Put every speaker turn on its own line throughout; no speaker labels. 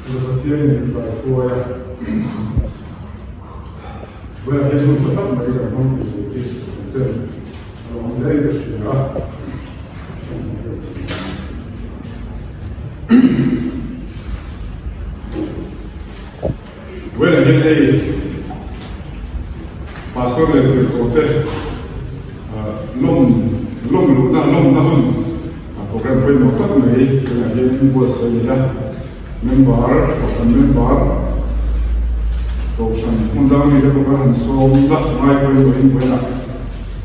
Pathian in tlai hruai a, vawiah hian hun tha tak mai kan hmang thei tur hi kan ten a lo awm hle in ka hria a. Vawiah hian hei Pastor leh tirhkoh te lawm lawm luhna lawmna hun program pawimawh tak mai tunah hian buatsaih a ni a. Member kohhran member kohhran hmun dang mite pawh kan han sawm la ngai pawimawhin vawiinah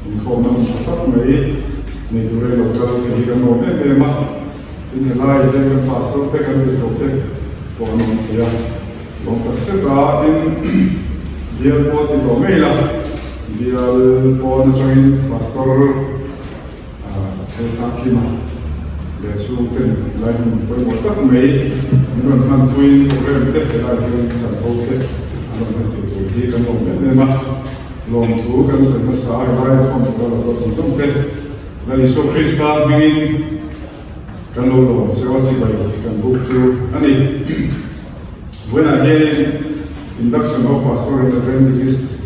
inkhawmna hun tha tak mai nei tur ei lo kal thei hi kan nuam em em a. Tin helai hian kan pastor te kan tirhkoh te pawh an awm thei a. Lawm tak zet a, tin bial pawn ti tawh mai ila, bial pawn atangin Pastor Zosangkima leh chhungten helai hmun pawimawh tak mai min rawn hmanpuiin program te helai hian chanvo te an rawn hman thei tur hi kan lawm em em a, lawmthu kan sawi hmasa a helai khawm tura lo kal zawng zawng te Lal Isua Krista hmingin Kan lo lawm che aw chibai kan buk chu a ni. Vawiinah hianin Induction of Pastor and Evangelist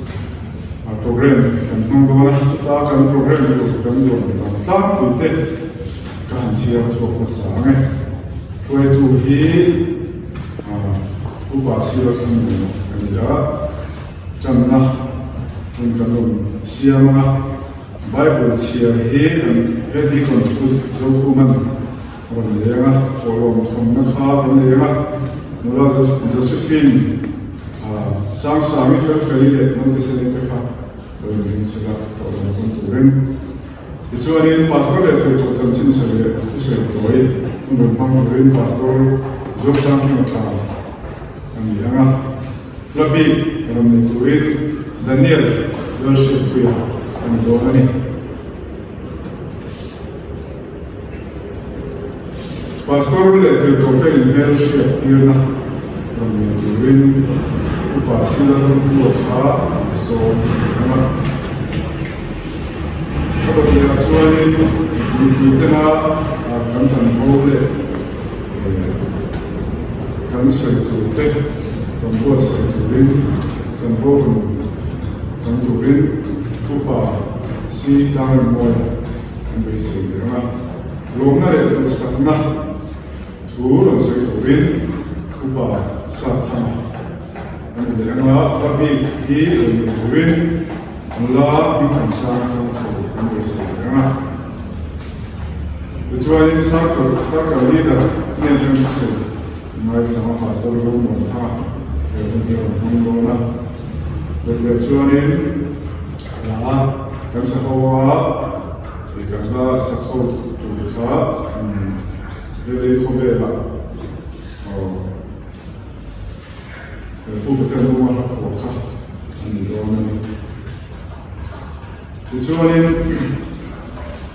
program kan hmang dawn a, chuta kan program tur kan duan dan tlangpui te ka han chhiar chhuak hmasa ang e. Hruaitu hi Upa Sir Thlanmuana a ni a, channa hun kan rawn siam ang a. Bible chhiar hi kan he Deacon Pu Zokhuman a rawn leng a, thawhlawm khawnna kha kan leng a, Nula Josephine Sangsangi Felfeli leh Montessori te kha a rawn ring sela thawhlawm khawn turin. Tichuanin Pastor leh Tirhkoh chanchin sawi leh thusawi tawi hun rawn hmang turin Pastor Zosangkima tla a ni ang a. Hla bik rawn nei turin Daniel Lalhriatpuia a ni dawn a ni. Pastor leh tirhkohte inhmel hriat tirna rawn nei turin Upa Sila Ramhua kha an sawm ang a. A dawt lehah chuanin mipuitena kan chanvo leh Kan sawi tur te kan buatsaih turin chanvo rawn chang turin Upa Si Tlangremawia kan beisei leh ang a. Lawmna leh duhsakna thu rawn sawi turin Upa Sathanga a ni leh ang a. Hla bik hi rawn nei turin nula Hmingthansanga changthu kan beisei leh ang a. Tichuanin Circle Circle Leader hnen atang thusawi ngaithlang a Pastor Zomuanthanga he hun hi a rawn hmang dawn a. Dawt leh chuanin hla kan sa ho a, ih kan hla sak ho tur kha Relay khawvelah aw Pu Pathian Buma hla phuah kha a ni dawn a ni. Tichuanin,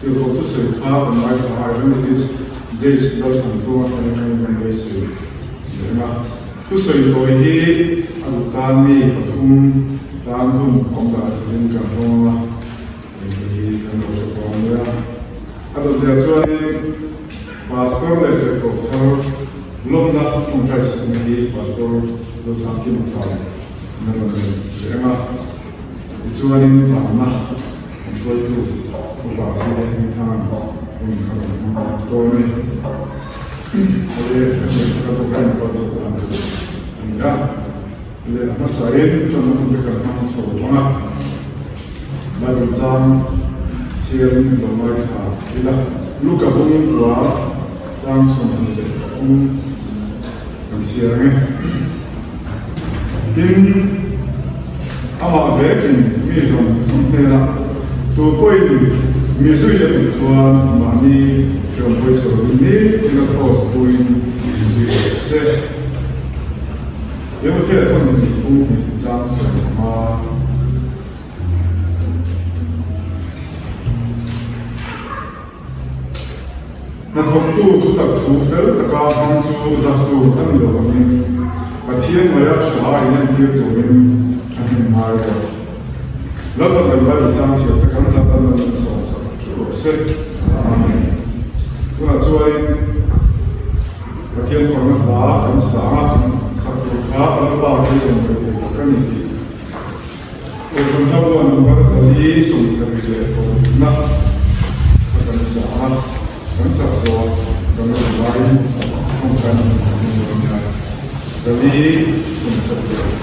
tirhkoh thusawi kha kan ngaithla a, Evangelist Jace Lalthantlunga khan atangin kan beisei leh ang a. Thusawi tawi hi a duh tan mi pathum tan hun awm dan zirin kan hawng ang a, hei hi kan lo hre tawh ania. A dawtliah chuanin Pastor leh tirhkoh thar lawmna tawngtai sakna hi Pastor Zosangkima tlan na rawn nei leh ang a. Tichuanin Vanna an hruaitu Upa Zile Hmingthanga'n hun a rawn hmang dawn a ni. Awle ka hmuh kha ka program kal chho dan tur a ni a. Le a hmasain ṭanna hun te kan hmang chho ang a. Bible chang chhiarin min lo ngaithla ila. Luka bung kua chang 23 kan chhiar ang e. Tin, amah vekin mi zawng zawng hnenah tu pawhin mi zui a duh chuan mahni hriam pawisa lovin nitin a cross puiin mi zui rawh se. Timothea thawn hnih pum hnih chang 15. Hnathawktu thutak thu fel taka hmang chu zak tur a ni lo angin, Pathian ngaia tha a inentir turin thahnem ngai rawh. Lalpan kan Bible chang chhiar te kan zat an rawn sawmsak theuh rawh se. Amen. Tunah chuanin Pathian fakna hla kan sa anga kan sak tur kha Lalpa kei zawng ve thei tak ka ni tih Kohhran hlauhawm number 474na kha kan sa a, kan sak zawh kan rawn laiin tawngtai na hmun kan hmu dawn nia. 474.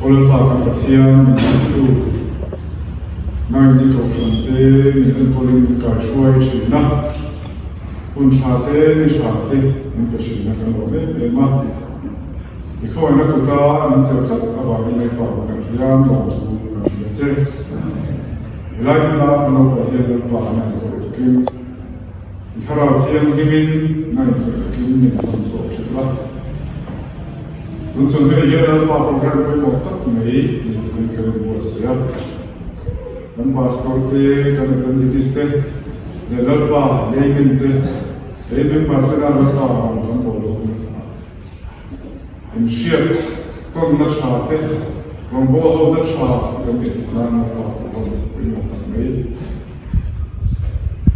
Aw Lalpa kan Pathian min hruaitu, nang Nangin i kohhran te min enkawlin min kaihruai thin a, hun tha te ni tha te min pe thin a kan lawm em em a. I khawngaihna kuta min chelh tlat avangin Lalpa bulah hian lawmthu kan hria che. Helai hmuna kan lo kal hian Lalpa na inkhawih takin, i thlarau thianghlimin na inkhawih takin min hman chhuak ṭheuh la. Tun chung hei hian Lalpa program pawimawh tak mai nei turin kan inbuatsaih a. Kan pastor te, kan evangelist te leh Lalpa laymen te, lay member tena Lalpa rawn kan bawl dawn a. Inhriat tawnna tha te, rawngbâwl hona tha kan tih theih nan Lalpa program pawimawh tak mai.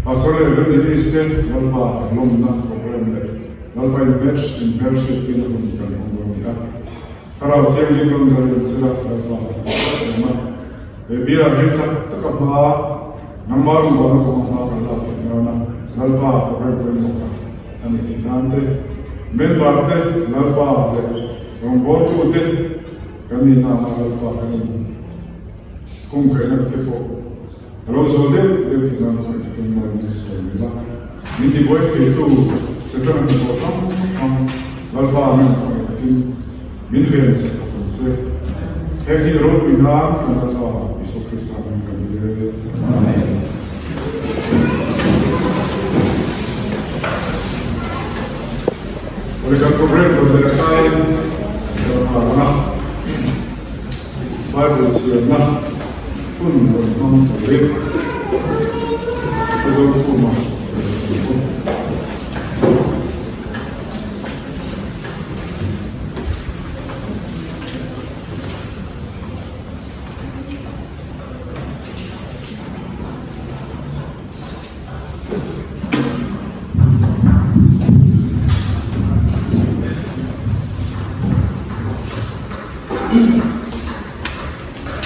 Pastor leh evangelist te Lalpa lawmna program leh Lalpa in match in hmelhriat tirna hun kan hmang dawn a ni a. Thlarau Thianghlim rawn zar in sela Lalpa kan hmu em a. He bialah hian chak taka hma nangmah rawngbawlna kawnga hma kan lak theih nana Lalpa program pawimawh tak a ni theih nan te, member te Lalpa leh rawngbawltu te kan nihna anga Lalpa kan in kungkaihna te pawh A lo zawl deuh deuh theih nan khawih takin mawi min sawi mai la. Min tibuai theitu Setana hnathawh hrang hrang Lalpa min khawih takin min ven sak bawk ang che. Heng hi ropui nan kan Lalpa Isua Krista hming kan ti le. Amen. Awle kan program rawn leh tlaiin kan nghal ang a. Bible chhiarna hun rawn hmang turin ka zawlkhum a, ka sawi bawk.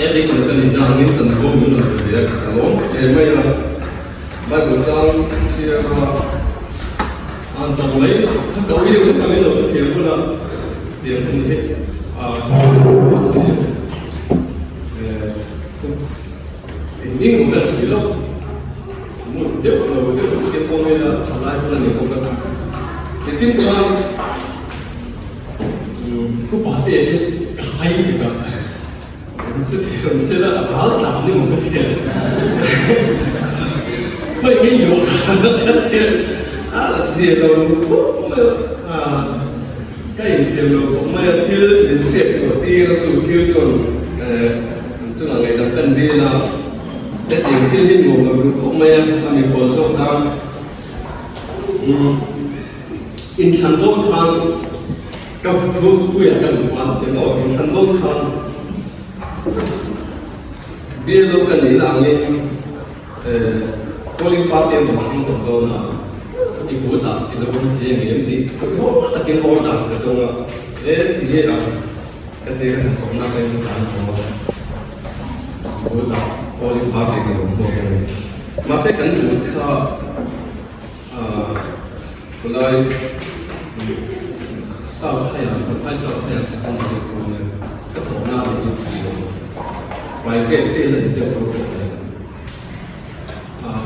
He kan kan in dang in chanvo min rawn pe ve a, ka lawm hle mai a, Bible chang chhiar a an tam mai, ka ko hi ka min lo hrethiam bula tiang hun hi a mahse eh eng eng emaw la si lo mu deuh lo deuh te pawh mai la thalai hun a ni bawk a, nichin khan. Upa te te ka hai mek a, chutiang sela a ral tlan ni maw ka ti a, khawi nge ni maw ka ti a, a zia lo khawp mai a, ka inthiam lo khawp mai a, thil min hriat chhuah tir a chu thil chuan chungah ngaihdam kan dil a, hetiang thil hi nuam lo duh khawp mai a, a mikhual zawk tan. Inthlan dawn khan ka thupuiah ka luh a, emaw inthlan dawn khan BLO ka nihna angin polling party an rawn thlang tawh dawn a, i booth-ah i lo awm thei ang em tih hawihhawm takin order ka dawng a, he thil hi a ka ti ka hnathawhna atangin ka tlan haw a, booth-ah polling party ka lo hmuak a ni. Mahse kan booth kha. Khawlai South High-ah, Champhai South High-ah secondary school nia ka thawhna a ni bik si lo. Private te la ni deuh lo pawh nia.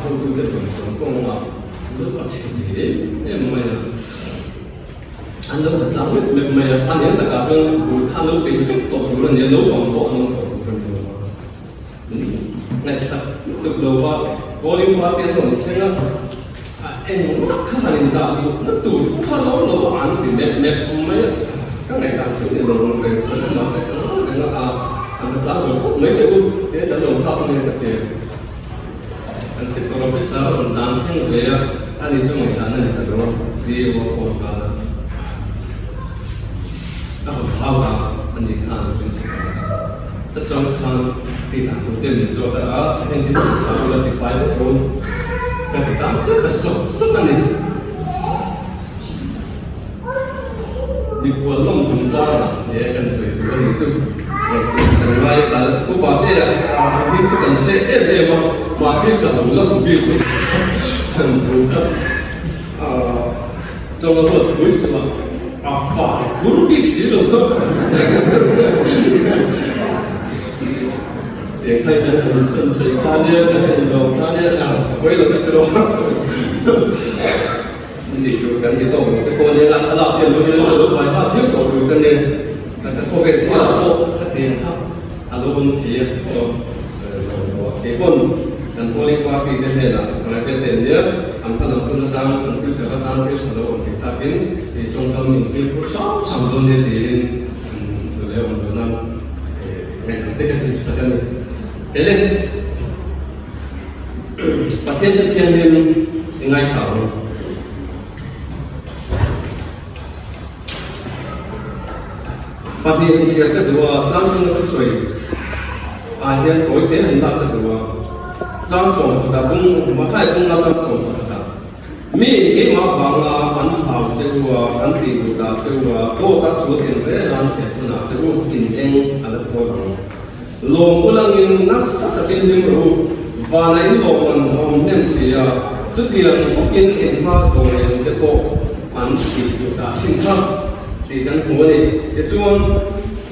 Hotute dawnsawm kawngah an lo pachhe ve em em mai a. An lo la tlang mep mep mai a. A nen takah chuan bul kha an lo peih vek tawh tur a ni a, naupang pawh an awm tawh tur a ni lo a. Ngaihsak lutuk lo va polling party an rawn thleng a, a engmah kha han indah luh na tur kha lo lo a an ti mep mep mai a, ka ngaihdan chu ni lo ang reng kha chu mahse ka ngawi reng a, a an ta tlang zawk khawp mai teh u, he kan lo nghak ania ka ti. Kan sector officer a rawn tlan thleng ve a, ani chu ngaihdan a ni ta lo a, DO a phone nghal a, a rawn hau ta a ni khan principal kha. Ta tang khan tih dan tur te min zawt a, a heng hi sawisa ula ti fai vek rawh u ka ti ta chiah ta sawk sawk a ni. Mikhual lawm chungchangah he kan sawi tur a ni chu ngaihtuah kan ngai a, kal upa te a hming chu kan hre em em a, mahse ka lo la hmu bik lo han hmu kha Chawnga ruat pui suh a, a fai bur bik si lo. Tiang kha kan han chhan chei kha nia, kan han inlawm kha nia, a pawi lo vek tiraw. An tih tur kan ti tawk lo te pawh nia, thlalak te an lo nia, lo vai hat viau tawh tur ka nia. Kan khawvel thilah pawh khatiang kha a lo awm thei a, aw kei pawn kan polling party te hnenah private te an nia, an hmalam hun atan, an future atan thil tha lo awm thei takin tawngkam infilkhur hram hram dawn nia tiin an leh awm lo nan Ngaihdam te kan insak a ni. Tele, Pathian te thianghlim i ngaithla ang. Pahnih han chhiar ka duh a, tlang chunga thusawi ah hian tawi te han lak ka duh a. Chang sawm pakhatah bung, Mathai bunga chang sawm pakhatah. Miin keimah vanga an hau che u a, an tih duh dah che u a, dawt a sual in reng an hmet hunah che u in eng a la thawl ang. Lawm ulangin nasa takin hlim rawh u, vanah in lawm an awm hnem si a, chutiang bawkin in hma zawh reng te pawh an tih duh dah thin kha tih kan hmu a ni. Tichuan,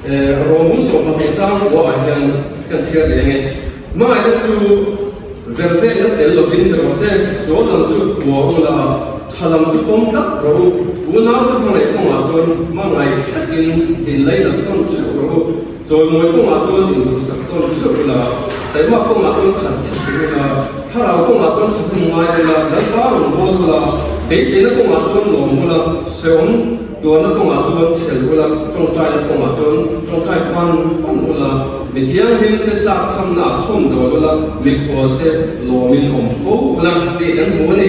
Rawng 12 chang kuaah hian kan chhiar leh ange. Hmangaihna chu Vervekna tel lovin ni rawh se, sual lam chu hua u la, tha lam chu pawm tlat rawh u. Unaute hmangaih kawngah chuan hmangaih takin inlainat tawn theuh rawh u. Chawimawi kawngah chuan induhsak tawn theuh u la, taihmak kawngah chuan khat chhe suh u la, thlarau kawngah chuan thahnem ngai u la, Lalpa rawn bawl u la, beiseina kawngah chuan lawm u la, hrehawm Tuarna kawngah chuan chhel ula, tawngtaina kawngah chuan tawngtai fan fan ula, mi thianghlim te tlakchhamna ah chhawn dawl ula, mikhual te lawmin awm fo ula tih kan hmu a ni.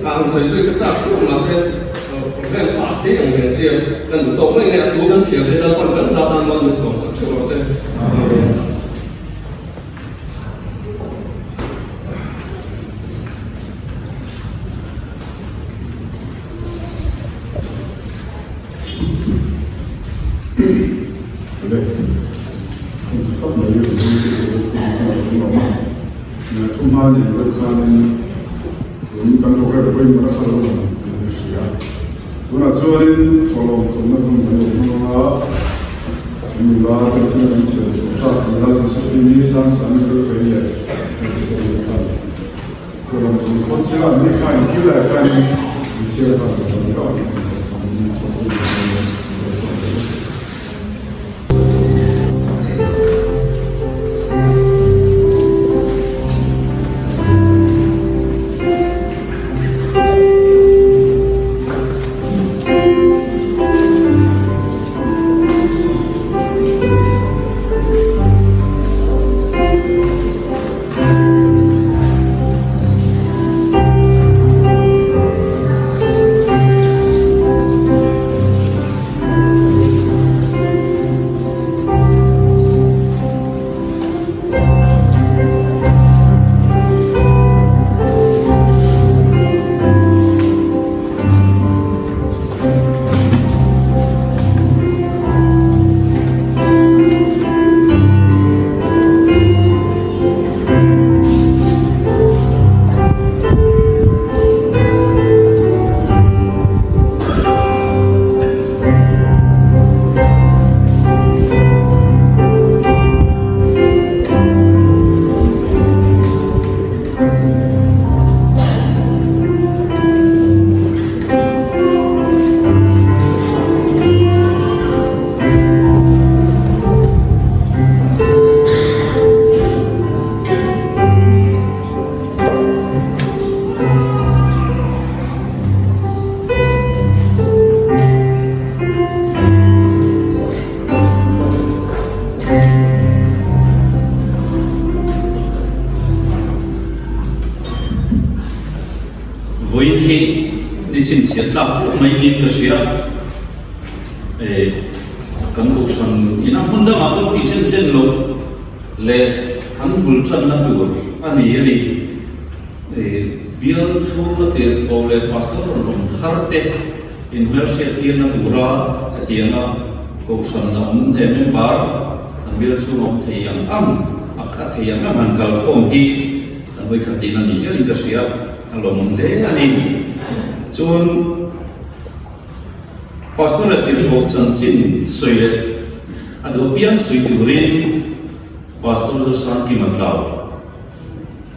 A han sawi zui ka chak viau mahse program kha a sei ang reng sia, kan duh tawk mai nge a thu kan chhiar te Lalpan kan za tan mal min sawm sak theuh rawh se. Amen.
Le, hun tha tak mai rawn hmang tih ka zawk hun chu ka awm a. Nia thu hma nen deuh khanin tun kan program pawimawh na kha lo lang tiin ka hria. Tunah chuanin thawhlawm khawmna hun kan lo hmang a, kan nula te chu kan chhiar chhuah tak nula Josephine-i Sangsani Felfei leh Hmeichhe khan. Kawlawm thawm khawn chhiar an nih kha in kil lai khan in chhiar dan ka tam deuh a tih khan chhiar khan in chhuak ru ve mai a lo sawi ve.
Vawiin hi ni chhinchhiat tlak deuh mai niin ka hria. Kan kohhran ina hmun dangah pawh tih zen zen loh leh kan bul tanna tur a ni a ni. Bial chhunga tirhkoh leh pastor rawn awm thar te inhmelhriat tirna tura hetianga kohhran a awm he member kan bial chhunga awm thei ang ang a thei ang ang han kalkhawm hi kan vawikhat tihna ni hialin ka hria a lawmawm hle a ni. Chuan. Pastor leh tirhkoh chanchin sawi leh a duh apiang sawi turin Pastor Zosangkima Tlau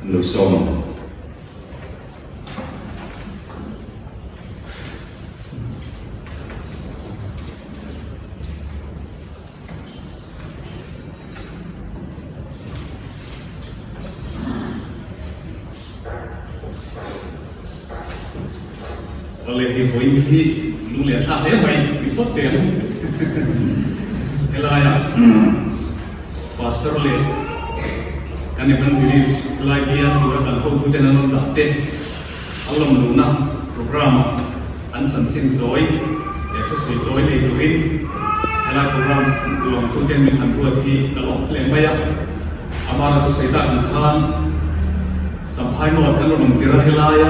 an lo sawm ang.
Awle hei vawiin hi lung leh thlak hle mai mi phawt teh ang helaia pastor leh kan evangelist helai bial tura kan hotuten an rawn dah te an lawm luhna program ah an chanchin tawi leh thusawi tawi nei turin helai program duangtuten min han ruat hi ka lawm hle mai a. Amana chu sawi tak ang khan Champhai North kan rawn awm tir a, helaia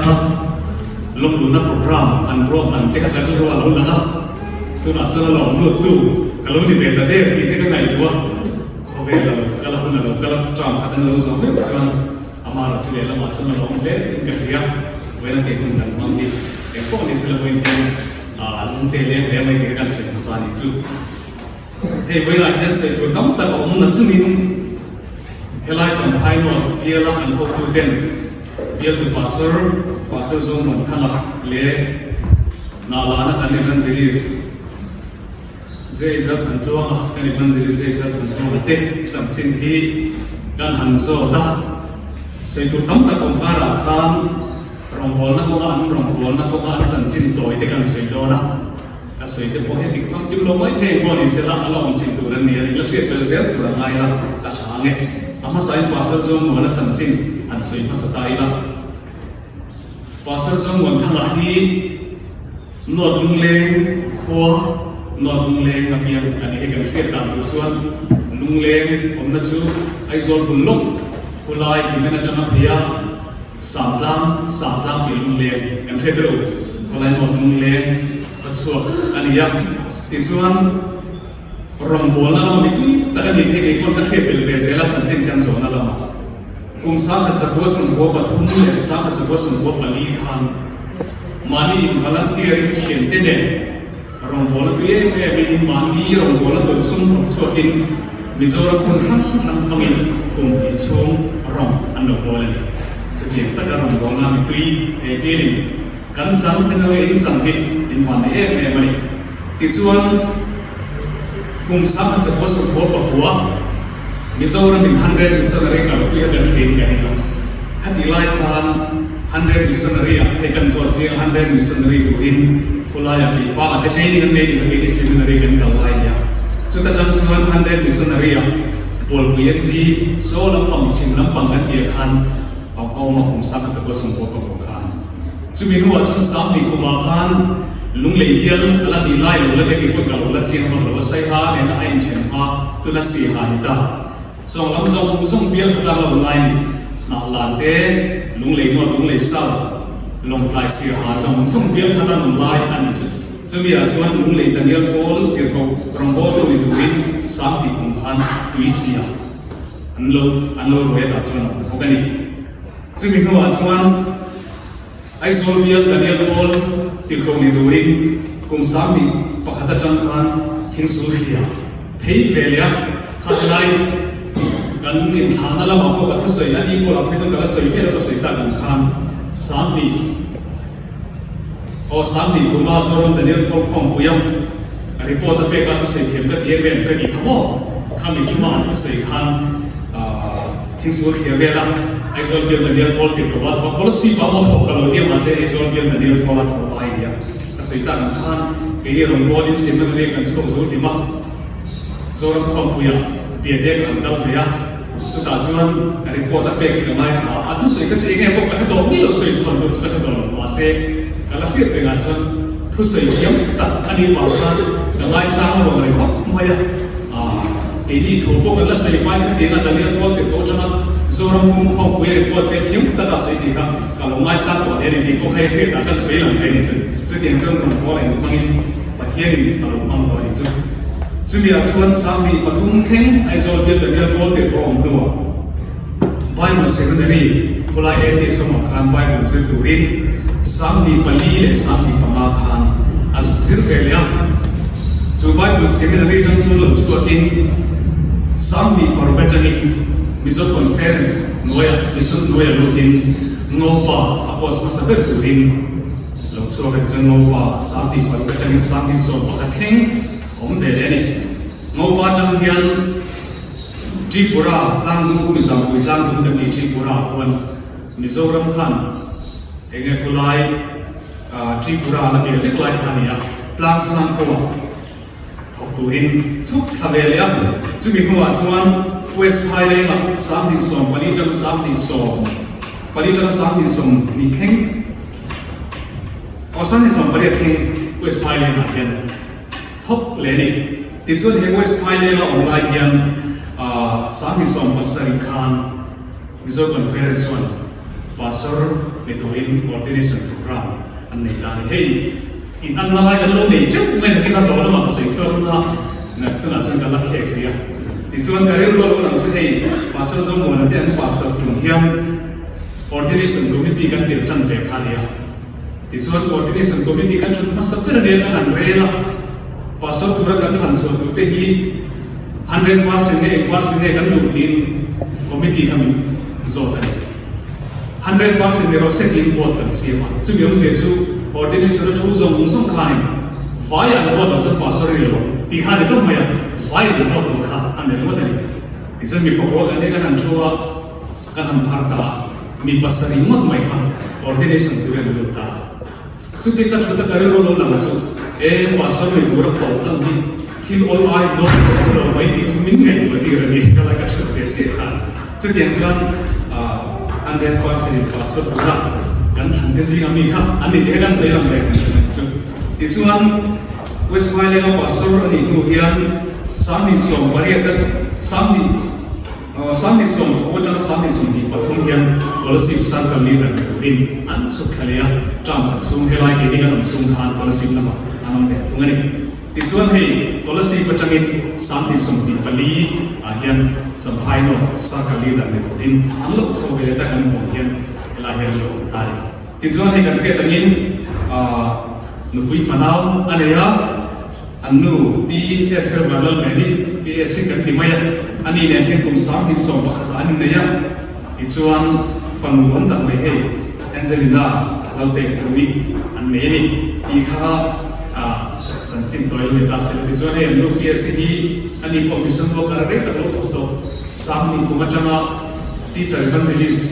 lawmluhna program an ruahman te kha kan ruah a lo lang a, tunah chuan a lawm luttu ka lo ni ve ta der tih te ka ngaihtuah a, khawvel a lo kal a, hun a lo kal a, term khat an lo zawh meuh chuan Amana chu lehlamah chuan a lo awm hle in ka hria, vawiin a tih hun kan hmang hi engpawh ni sela vawiin hian lungte leng hle mai tih kha kan sawi hmasa a nih chu. Hei vawilah hian sawi tur tam tak a awm na chungin helai Champhai North biala kan hotuten bialtu Pastor Pastor Zawngmuan Thanga leh Nahlana kan Evangelist Zeizat Thantluanga kan Evangelist Zeizat Thantluanga te chanchin hi kan han zawt a. Sawi tur tam tak awm karah khan rawngbawlna kawnga an rawngbawlna kawnga an chanchin tawi te kan sawi dawn a. A sawi te pawh hi a dik famkim lo mai thei pawh ni sela a la awm chin tur an ni a, ila hriat tel zel tur a ngai ila a tha ang e. A hmasain Pastor Zawngmuana chanchin han sawi hmasa ta ila. Pastor Zawngmuan Thanga hi North Lungleng khua North Lungleng a piang a ni. Hei kan hriat dan tur chuan Lungleng awmna chu Aizawl bul lawk khulai Hlimen atanga phei a, Samtlang, Samtlang piah lungleng kan hriat deuh, khawlai mawt lungleng khaw chhuak a ni a. Tichuan, rawngbawlna lama mi tui tak a nih theih kei pawn ka hriat belh ve zel a chanchin kan zawhna lamah. Kum 1943 leh 1944 khan mahni in volunteer in thiante nen Rawngbawlna tui em em in mahni rawngbawlna tur sum thawk chhuak in Mizoram hmun hrang hrang hmang in kum hnih chhung rawng an lo bawl a ni. Chutiang taka rawngbawlna mitui he bial in kan chang te nge in chang hi in van nei em em a ni. Tichuan kum 1999 Mizoram in Hundred Missionary kalpui a kan hrein kan in a. Khatih lai khan Hundred Missionary ah hei kan zawt chiang Hundred Missionary turin khulaiah keifangah te training an nei tih kha keini seminary kan kal lai nia. Chuta tang chuan Hundred Missionary ah Bawlpui NG saw lampang chhim lampang kan tih ah khan a va awm a kum sang a chakua sawmkua pakua khan. Chumi hnuah chuan Samni kumah khan Lunglei bial ka la nih lai lo la nia keipawh ka lo la chiang vak lo a Saiha nena a inthen hma tuna Siha ni ta. Zawng lam zawng zawng bial kha tan lo ngai ni. Hnah lan te, Lunglei North, Lunglei South, Lawngtlai Siaha zawng zawng bial kha tan awm lai a ni chu. Chumi ah chuan Lunglei Daniel Pawl tirhkoh rawngbawltu ni turin Sangti kum khan tui sia an lo an lo ruai atah chuan a awm bawk a ni. Chumi hnuah chuan. Aizawl bial Daniel Paul tirhkoh ni turin kum 11 atang khan thingsul thlia phei ve leh a, kha helai kan inthlahna lamah pawh ka thusawi a ni pawh lah phei chuan ka la sawi miah lo ka sawi tak ang khan 20 aw 20 kuma Zoram Daniel Paul khawmpuia report a pek a thusawi thiam ka ti em em ka ti kha maw kha mi thuma a thusawi khan Thingsul thlir vel a, Aizawl bial Daniel Paul tirh lo a thawk policy pah maw thawk ka lo tia mahse Aizawl bial Daniel Paul a thawh lai nia ka sawi tak ang khan keini rawn bawl in seminary kan chhuak zo hlim a, Zoram Khuangpuia Biate ka han kal ve a, chutah chuan report a pek hi ka ngaithla a, a thusawi kha chu enge pawh ka hre tawh miah lo sawi chhuan tur chu ka hre tawh lo mahse ka la hriat rengah chuan thusawi thiam tak a nih vang khan ka ngaisang a rawn ri khawp mai a. Keini tho pawh kan la sawi hmain khatiang a Daniel Paul te pawh atanga Zoram pum khawmpui report te thiam taka sawi tih kha ka lo ngaisang tawh hle a ni tih pawh kha i hriatah kan sawi lang thei a ni chu. Chutiang chuan rawn pawl a inhmangin Pathianin a lo hmang tawh a ni chu. Chumi ah chuan 23 thleng Aizawl bial Daniel Paul te pawh a awm hnuah Bible Seminary khulai ATS awmah khan Bible zir turin 24 leh 25 khan a zuk zir ve leh a. Chu Bible Seminary tang chuan lo chhuakin 26 atangin. Mizo Conference hnuaiah Mission hnuaiah lutin Ngopa a post hmasa ber turin lo chhuak a ni. Chuan Ngopa 26 atangin 21 thleng a awm ve leh a ni. Ngopa atang hian Tripura tlangdung kum Zampui tlangdung kan nih Tripura ah khuan Mizoram khan enge khulai Tripura la bia vek lai kha a ni a, tlangsang pawh thawk turin chhuk thla ve leh a. Chumi hnuah chuan West Phailengah 24 tang 24 tang 22 thleng aw 28 thleng West Phailengah hian thawk leh a ni. Tichuan he West Phailenga awm lai hian 27 khan Mizo Conference chuan Pastor ni turin Ordination Programme an nei ta a ni. Hei in anna lai kan lo nei teuh mai nakin a tawh lamah ka sawi chhuak hun a, tunah chuan ka la khek rih a. Tichuan ka rilru a lo lang chu hei Pastor Zomuana te an Pastor tum hian Ordination Committee kan tirh tan ve kha a ni a. Tichuan Ordination Committee kan thut hmasa ber ania kan han rel a, Pastor tura kan thlan chhuah tur te hi 100% nge eng percent nge kan duh tiin Committee kha min zawt a ni. 100% ni rawh se tiin vote kan siam a, chumi awmzia chu Ordination a thu zawng zawng khanin vai an vote loh chuan Pastor a ni lo ang tih kha a ni tawp mai a, vai an vote tur kha a ni ringawt a ni. Tichuan mi pakua kan nia kan han thu a, Kan han phar ta a, mi pasarih ngawt mai kha ordination turin an lut ta a. Chuti ka thut a ka rilru lo lang a chu, E, pastor nei tura pawh tlang hi thil awl ai dawn tawh lo mai tih kha min ngaihtuah tir a ni, ka lai ka thut ve chiah khan. Chutiang chuan 100% in pastor tura kan thlan te zinga mi kha an ni tih kha kan sawi lang ve ang chu. Tichuan West Highland a pastor a nih hnu hian 28 sang 20 atanga 23 hian Kolasib Circle Leader ni turin an chhuk thla leh a, term khat chhung helai keini kan awm chhung khan Kolasib lamah an awm leh thung a ni. Tichuan hei Kolasib atangin 24 ah hian Champhai North Circle Leader ni turin an lo chho ve leh ta kan hmuh hian helai hian an lo awm ta a ni. Tichuan hei kan hriat angin nupui fanau a nei a. An nu Pi Esther Vanlalmeni, Pi Esi kan ti mai a, ani nen hian kum 2011 ah an innei a, tichuan fanu dawn tak mai hei Angelina Lalpekhlui an nei a ni tih kha chanchin tawi lo ni ta se. Tichuan hei an nu Pi Esi hi ani pawh mission worker a rei tak lo thawk tawh, Sangni kum atanga teacher evangelist,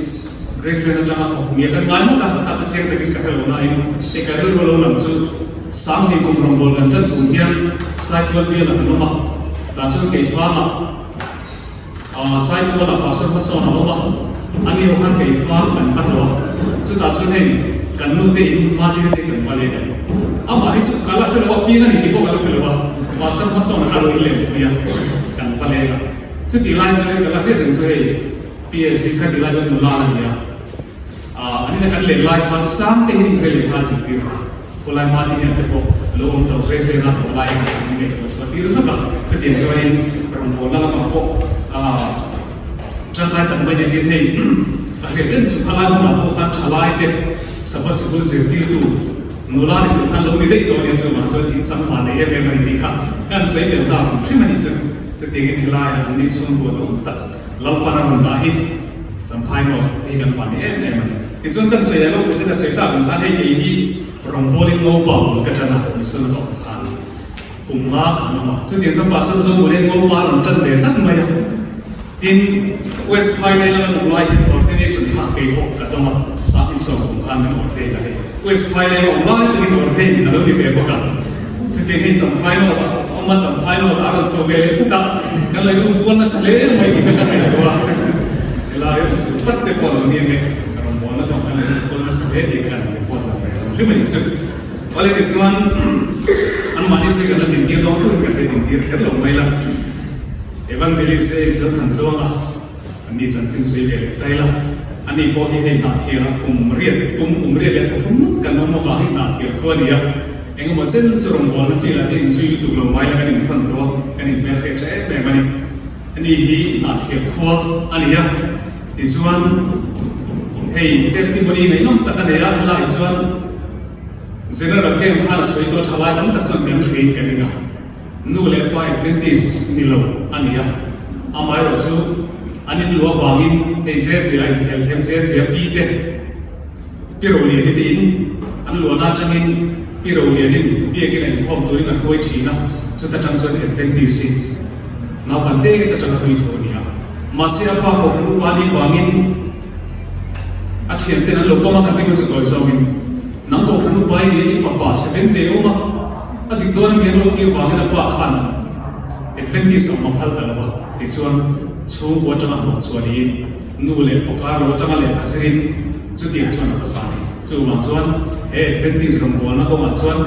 Graceland atanga thawk nia kan ngai ngawt a, a chu chiang takin ka hre lo nain hei ka rilru lo lam chu Sangni kum rawngbâwl kan ṭan kum hian Saitual bialah kan awm a, tah chuan Keifangah Saitualah Pastor hmasawn a awm a, ani ho khan Keifang kan va tlawh a, chutah chuan hei kan nu te in Madina te kan va leng a ni. Amah hi chu ka la hre lo a, piang a ni tih pawh ka la hre lo a, Pastor hmasawn kha a lo inlenpui a, kan va leng a. Chutih lai chuan hei ka la hriat reng chu hei, PSC kha ti lai chuan nula a ni a, aah an ina kan len lai khan sang te hian inhre lehkha a zirtir a, khawlai hma te hian te pawh lo awm tawh ve se na thawh lai in an ngaihtuah chhuah tir zawk a, chutiang chuanin rawngbawlna lamah pawh aah tangkai tak mai nen hian hei ka hriat reng chu khalai hunah pawh khan thalai te Sabbath sikul zirtirtu nula ni chung khan lo ni daih tawh ania chuvang chuan in changpa nei em em a ni tih kha kan sawi tel ta hrim hrim a nih chu, chutiangin helaiah an ni chhungkua duh tak. Lalpan a rawn dah hi Champhai North te hi kan van ni em em a ni. Tichuan kan sawi leh lo president a sawi tak ang khan hei kei hi rawngbawlin Ngopa bul ka tan a, mission a tawh khan kum nga ka han awm a. Chutiang chuan Pastor Zomuan hian Ngopa a rawn tan ve chat mai a. Tin, West Phaileng a kan awm lai hian ordination kha kei pawh ka dawng a, Sap insawm kum khan min ordain a hei. West Phaileng a awm lai takin ordain a lo ni ve bawk a. Chutiang hei Champhai North ah awm a, Champhai North ah a rawn chho ve leh chut a, kan lo in umkual nasa hle mai tih kha ka ngaihtuah a, helai awm tur tak te pawh a lo ni ang e, rawn bualna zawng khan lo in umkual nasa hle tih kha kan report lang ve hlawm hlim a nih chu. Awle tichuan anmahni chu kan la dintir dawn theuhin kan hre dintir kher lo mai la, Evangelist Israel Thantluanga Ani chanchin sawi ve leh ta ila, ani pawh hi hei hnahthial a kum riat, kum kum riat leh thla thum ngawt kan awm avangin hnahthial khua a ni a, engemaw chen chu rawngbawlna field ah te inzui lutuk lo mai la kan inthlan tawh a, kan inhmel hreh tha em em a ni. Ani hi hnahthial khua a ni a, tichuan hei testimony ngaihnawm tak a nei a, helaiah hi chuan General Camp khan a sawi tawh tha lai tam tak chuan kan hrein ka ring a. Nu leh pa apprentice ni lo a ni a, amaherawhchu. An inluah avangin hei che che a inkhel thiam che che a pi te Pi Roliani te in an luahna atangin Pi Rolianin biakin a inkhawm turin a hruai thin a, chuta tang chuan Adventist hi naupan te atanga tui chho a ni a. Mahse a pa kohhran upa ni vangin a thianten an lo pawm a, kan ringa chu tawi zawngin nang kohhran upa i nia i fapa Seventh Day a awm a, a dik dawn a mi an lo tih avangin a pa khan Adventist a awm a phal ta lo a, tichuan chhungkua atanga hnawh chhuah niin Nu leh pa kar lo atanga lehkha zirin chutiang chuan a hmasa a ni. Chuvang chuan he Adventist rawngbawlna kawngah chuan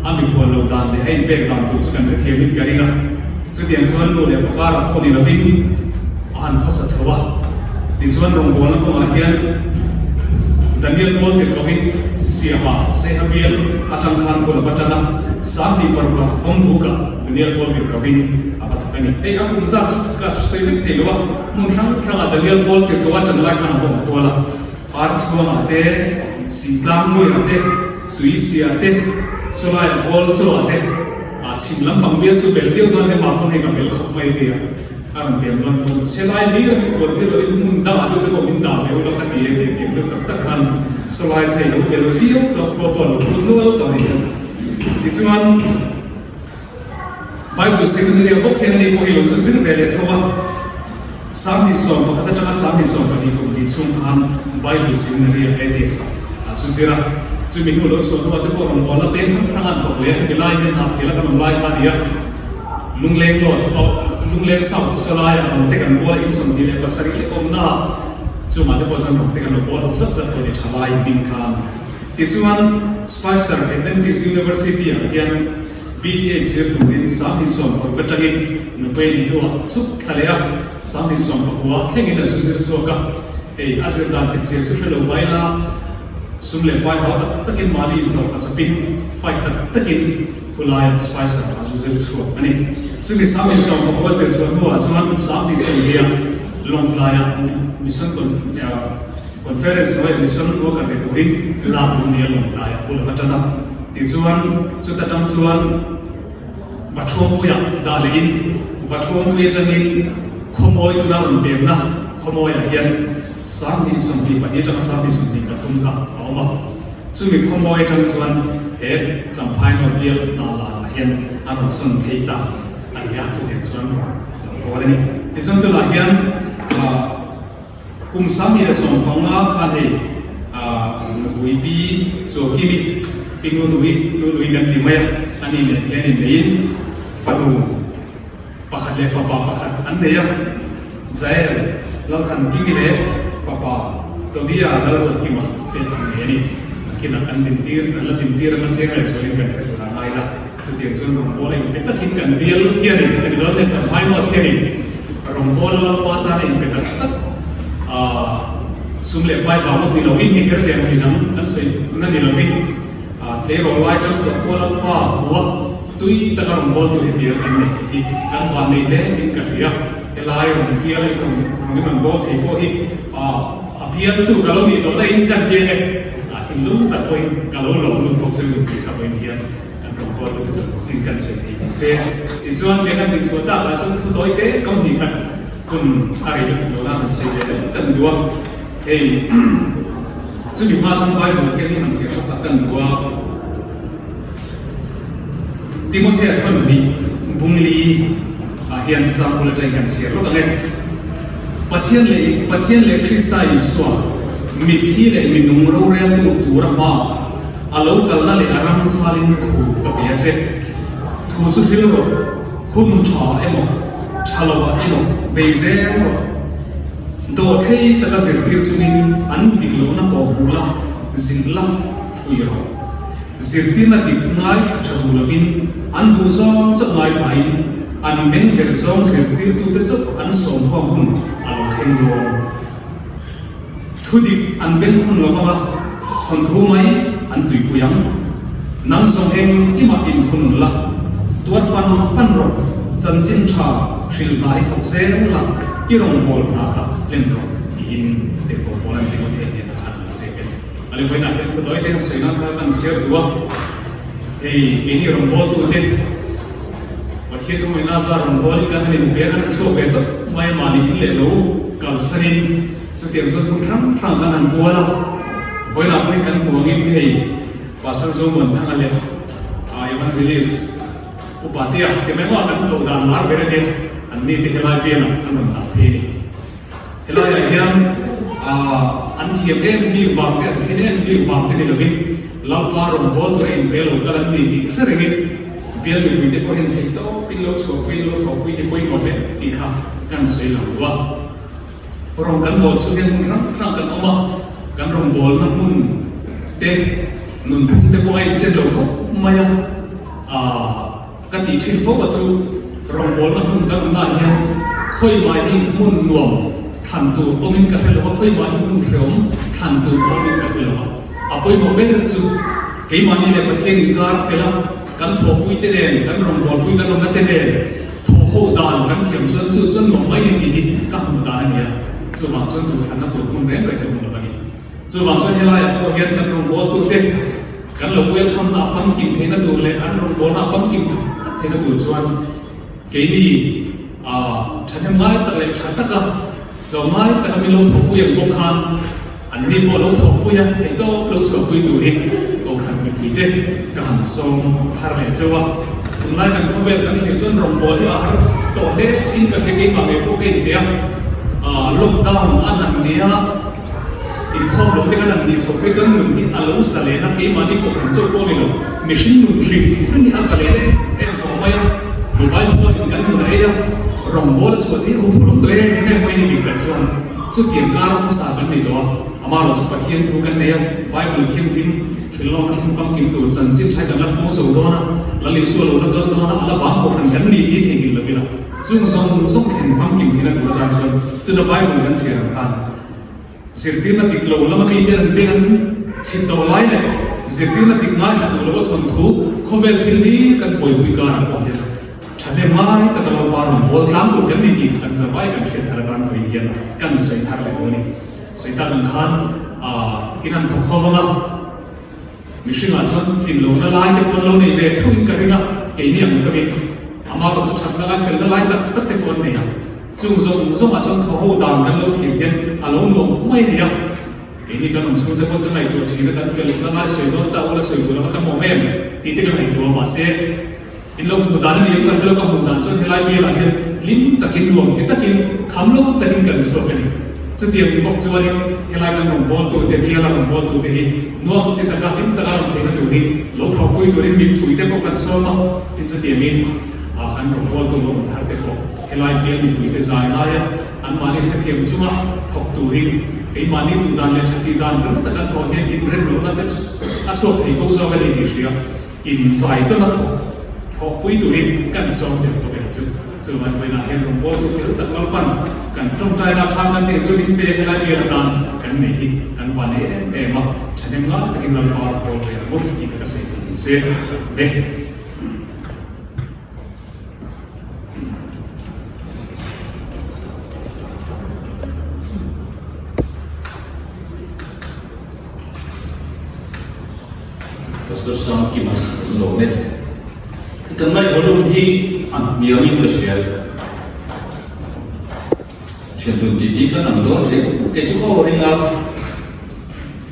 a mikhual lo dan leh a inpek dan tur chu kan hrethiamin ka ring a. Chutiang chuan nu leh pa karah pawh ni lovin a han khawsa chho a. Tichuan rawngbawlna kawngah hian Daniel Paul tirhkohin Siaha Seiha bial atang khan bul a va tan a, Sanghnih parukah Vawmbukah Daniel Paul tirhkohin a va thawk a ni. Hei a kum zat chu ka sawi vek thei lo a. Hmun hrang hrangah Daniel Paul tirhkoh a ṭan lai khan a va awm kual a, Parchhuangah te, Sihtlangpuiah te, Tuisiah te, Sawlaiah Kawl chawah te, ah chhim lampang bial chu bel viau dawn lemah pawn hei ka bel khawp mai tia a rawn pem dawn pawn chelai hlir a min kual tir lohin hmun dangah deuh te pawh min dah ve ula ka ti e tih tiang deuh tak tak khan Sawlai chu hei lo bel viau tawh khua pawh a lo lut nual tawh a ni chu. Tichuan. Bible Seminary-ah bawk hian ani pawh hi lo chu zir ve leh tho a, 2011 atanga 2012 kum hnih chhung khan Bible Seminary-ah ATS-ah a zu zir a. Chumi hnu lo chhuah hnuah te pawh rawngbawlna peng hrang hrang an thawk leh a, hemi lai hian hna thil a kan awm lai kha a ni a. Lungleng North, Lungleng South sawlaiah rawng te kan bawl a, in 27 lek awmna chungah te pawh chuan rawng te kan lo bawl ho zat zat pawh a ni tha lai hming khan. Tichuan, Spicer Adventist University-ah hian BTH zir turin 2016 atangin nupui a nih hnuah a chhuk thla leh a, 2019 thlengin a zu zir chhuak a. Hei a zir dan chip chiah chu hre lo mai la, sum leh pai hau tak takin mahni inhlawhfa chawpin fight tak takin khulaiah Spicer a zu zir chhuak a ni. Chumi 2019 zir chhuah hnuah chuan 2020 ah Lawngtlaiah Mission Conference hnuaiah mission worker ni turin lak duh nia Lawngtlaiah bul a va tan a. Tichuan, chuta tang chuan Vathuampuiah dah lehin Vathuampui atangin Khawmawi tuna rawn pemna Khawmawiah hian 2024 atanga 2023 kha a awm a. Chumi Khawmawi atang chuan he Champhai North bial Hnahlanah hian a rawn sawn phei ta a ni a, chutiang chuan rawn lo kawl a ni. Tichuan tunah hian Kum 2015 khan hei nupui pi Chuakimi, pi Nunui, Nunui kan ti mai a, ani nen hian inneiin fanu pakhat leh fapa pakhat an nei a, Jael Lalthankimi leh fapa Tobia Lalruatkima te an nei a ni. Nakinah an dintir, an la dintir anga chiang leh zualin kan hre tur a ngai la. Chutiang chuan rawngbawla inpe takin kan bial hianin, a ni dawn le, Champhai North hianin rawngbawla Lalpa tana inpe tak tak sum leh pai vang ngawt ni loin ti kher tiang mi dang an sawi na ni lovin tleirawl lai tang tawh pawh Lalpa hmua tui taka rawngbawltu hetiang kan nei thei hi kan vannei hle in ka hria. Helai rawn bial a in rawn in rawn bawl thei pawh hi a bialtu ka lo nih tawh na in kan kiang e, thinlung tak pawhin ka lo lawm lut bawk chu ni tih ka vawiin hian Kan rawng pawl te chu chin kan sawi thei ni se. Tichuan kan han tinchhuah tak ah chuan thu tawi te kam hnih khat hun a rei lutuk lo nan han sawi ve deuh kan duh a. Hei chumi hma chuan Bible thianghlim han chhiar hmasak kan duh a. Timothea thawn hnih bungli ah hian chang bul atangin kan chhiar lawk ang e. Pathian leh Pathian leh Krista Isua mitthi leh minung roreltu tura hma A lo kalna leh a ram chalin thu ka pe a che. Thu chu hril rawh, hun tha emaw, tha lovah emaw bei zel rawh. Dawhthei taka zirtir chungin an dik lohna kawh hmuh la, zilh la, fuih rawh. Zirtirna dik ngaithla tha duh lovin an duh zawng chauh ngaithlain an bengverh zawng zirtirtute chauh an sawmkhawm hun a lo thleng dawn. Thudik an bengkhawn lo vang a, thawnthu mai an tuipui ang. Nang zawng eng imah inthunun la, tuar fan fan rawh, chanchin tha hrilh hna i thawk zel la, i rawngbâwl hna kha hlen rawh, tiin Tirhkoh Paula'n Timothea hnenah khan a ziak a ni. A le vawiinah hian thu tawi te han sawi nan kha kan chhiar duh a, hei keini rawngbâwltute Pathian thuhmehna zar rawngbâwlin kan han inpek a, kan chhuak ve tawp mai a, mahni in leh lo. kalsanin chutiang chuan hmun hrang hrang kan han kual a, vawiinah pawhin kan hmu angin hei Pastor Zomuanthanga leh Evangelist Upa Tea ti mai maw kan koh dan lar ber a nia, an ni te helai bialah an rawn dah phei a ni. Helaiah hian an thiam em bik vang te, an thin em bik vang te ni lovin Lalpa rawngbâwl tura inpe lo kal an ni tih hre rengin bial mipuite pawh hian theih tawpin lo chhuahpui, lo thawhpui hi pawimawh hle tih kha kan sawi lang lo a. Rawng kan bawl chhung hian hmun hrang hrang kan awm a, kan rawngbawlna hmun te, nunphung te pawh a inchen lo khawp mai a. Ka tih thin fo a chu rawngbawlna hmun kan awmna ah hian khawimai hi hmun nuam thlan tur awmin ka hre lo a, khawimai hi hmun hreawm thlan tur awmin ka hre lo a. A pawimawh ber chu keimahni leh Pathian inkar fel a, kan thawhpui te nen, kan rawngbawlpui kan awmna te nen thawhho dan kan thiam chuan chu chuan nuam mai ni tih hi ka hmuh dan a ni a. Chuvang chuan duhthlanna tur hmun reng reng ka hmu lo a ni. Chuvang chuan helaiah pawh hian kan rawngbawltute kan lo welcome na a famkim theihna tur leh an rawngbawlna a famkim tak tak theihna tur chuan keini thahnem ngai tak leh tha taka lo ngai taka min lo thawhpui ang bawk khan anni pawh lo thawhpui a, theihtawp lo chhuahpui turin Kohhran mipuite ka han sawm thar leh cheu a. Tunlai kan khawvel kan thlir chuan rawngbâwl hi a har tawh hle in ka hria keimah ngei pawh ka inti a, lockdown a han nia inkhawm lo te kan han nih chhoh phei chuan nun hi a lo zalen a, keimahni kohhran chauh pawh a ni lo, mihring nun hrim hrim hi a zalen em em tawh mai a, mobile phone in kan nun a ei a, rawngbâwl a chhuah theih a huphurh awm tawh em em mai ni dik tak chuan chutiang kar hmasa kan nei tawh a, amaherawhchu Pathian thu kan nei a, Bible thianghlim. Thilawk a thleng famkim tur chanchin thlai kan la puang zo dawn a, Lal Isua lo la kal dawn a, a la bang kohhran kan ni tih theihnghilh lo ila, chung zawng zawng thleng famkim theihna tur atan chuan tuna Bible kan chhiar ang khan zirtirna dik lo lama miten an beng an chhit tawh lai leh zirtirna dik ngaithla duh lo a thawnthu khawvel thil hlir kan buaipui karah pawh hian thahnem ngai taka Lalpa rawn bawl tlang tur kan ni tih kan zavai kan hriat thar atan pawhin hian kan sawi thar leh dawn a ni. Sawi tak ang khan in an thawk ho vang a, mihringah chuan tlin lohna lai te pawh an lo nei ve thoin ka ring a, keini ang thoin amaherawh chu thatna lai felna lai tak tak te pawh an nei a, chung zawng zawngah chuan thaw ho dan kan lo thlir hian a lo nuam mai thei a, keini kan awm chhung te pawn ka ngaihtuah thin a, kan fel lohna lai sawi dawn ta ula sawi tur anga tam awm em tih te ka ngaihtuah a, mahse. In lo hmuh dan a ni ang ka hre lo, ka hmuh dan chuan helai bialah hian hlim takin nuam ti takin kham lo takin kan chhuak a ni. Chutiang bawk chuanin helai kan rawngbawltute, biala rawngbawltute hi nuam ti taka hlim taka rawn theihna turin lo thawhpui turin mipuite pawh kan sawm a, tin chutiangin kan rawngbawltu lo awm thar te pawh helai bial mipuite zai ngaia anmahni hrethiam chunga thawk turin keimahni duh dan leh tha tih dan rem taka thawh hian inrem lohna te a chhuak thei fo zawk a ni tih hria. Inzai tawn a thawk thawhpui turin kan sawm tel bawk em chu. Chuvang vawiinah hian rawngbawltu fel tak Lalpan kan tawngtaina chhang kan tih chu min pe helai bial atan kan nei hi kan van em em a, thahnem ngai takin Lalpa rawnbawl zai ang u tih kha ka sawi thei ni se. Amen.
Pastor Sangkima an lawm e. Kan mic volume hi a hniam in ka hria. Thian dun tih tih khan ang dawn reng kei chu ka aw ring a.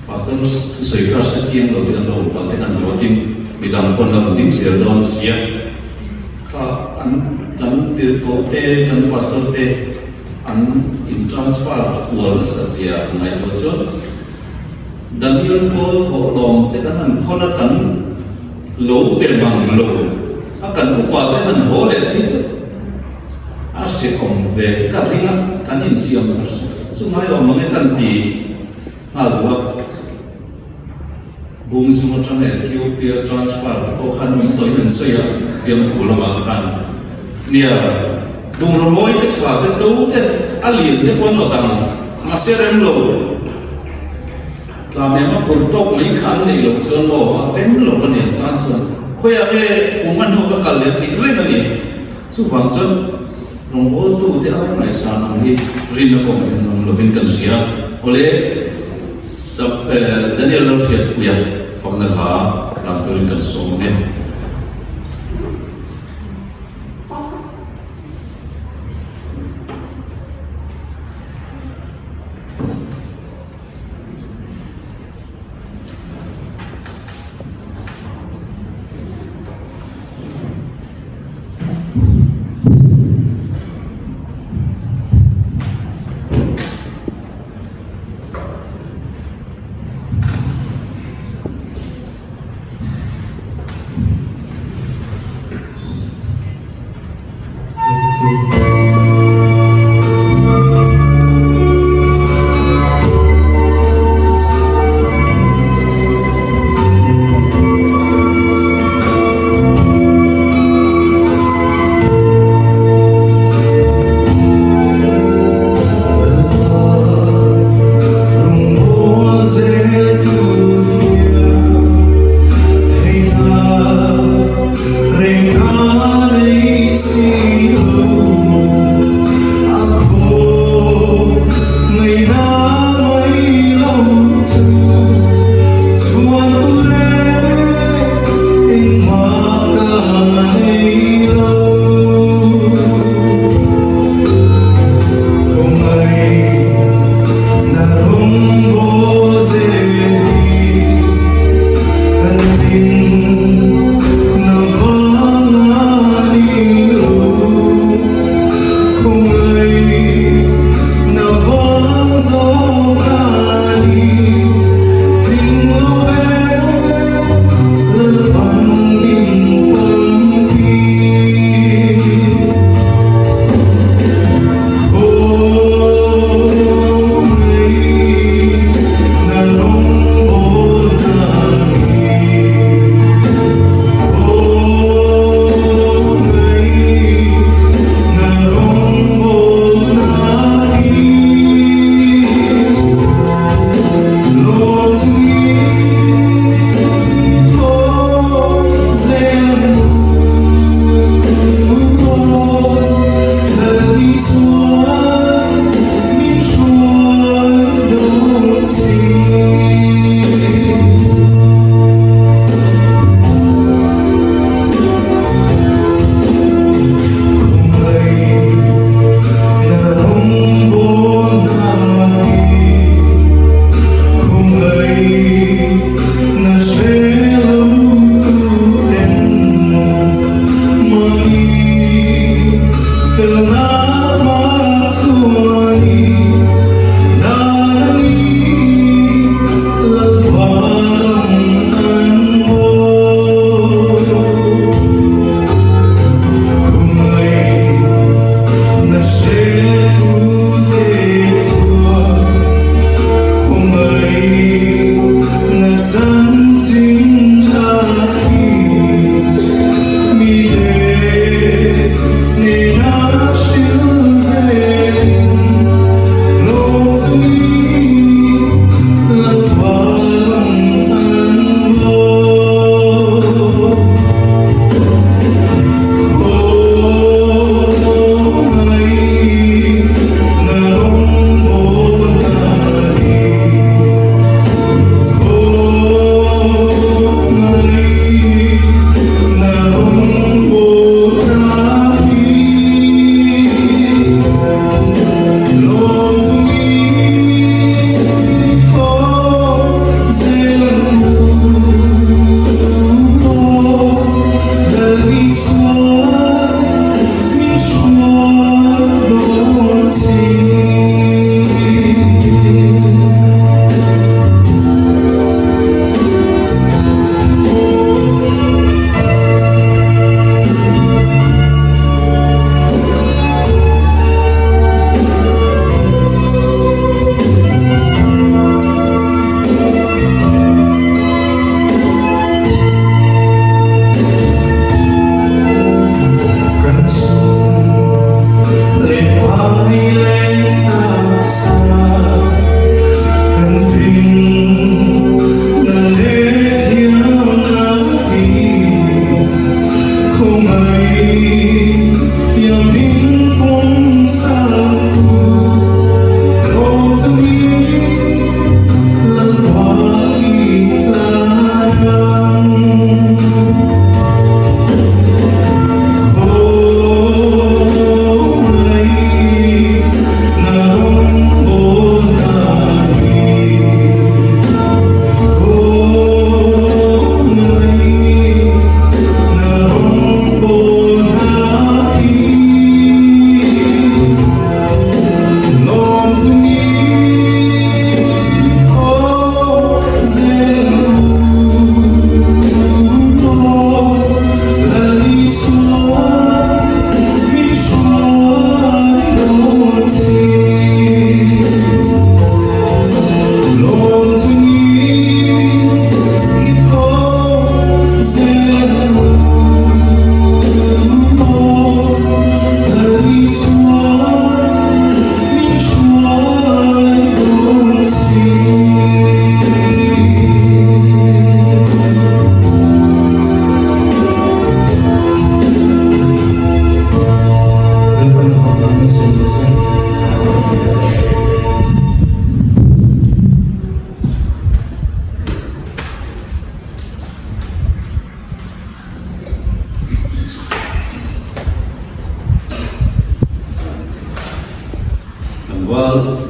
Pastor thusawi kha hre chiang lo te kan lo awm palh te khan ruat in midang pawn la rawn ding zel dawn sia. Kha an kan tirhkoh te kan pastor te an in transfer kual nasa zia ngaihtuah chuan Daniel Paul thawhlawm te kan han khawn a kan lo pe mang lo a kan upa te han haw leh phei chu a hrehawm ve ka ring a kan insiam thar suh chu ngai awm ang e kan ti nghal duh a. Bungzung atanga Ethiopia transfer te pawh khan awm tawhin an sawi a, Fiamthu lamah khan. Nia, bungraw mawi te tha te to te a lian te pawh an awt ang, mahse rem lo. Tlamem a phur tawk mai kha an neih loh chuan maw a rem lo a ni an tan chuan khawiah nge kum a hnu ka kal leh tih reng a ni. Chuvang chuan rawngbawltute aia ngaihsan ang hi rinna kawngah hian awm lovin kan hria. Awle. Sap Daniel lo hriatpuia fakna hla hlan turin kan sawm ang e.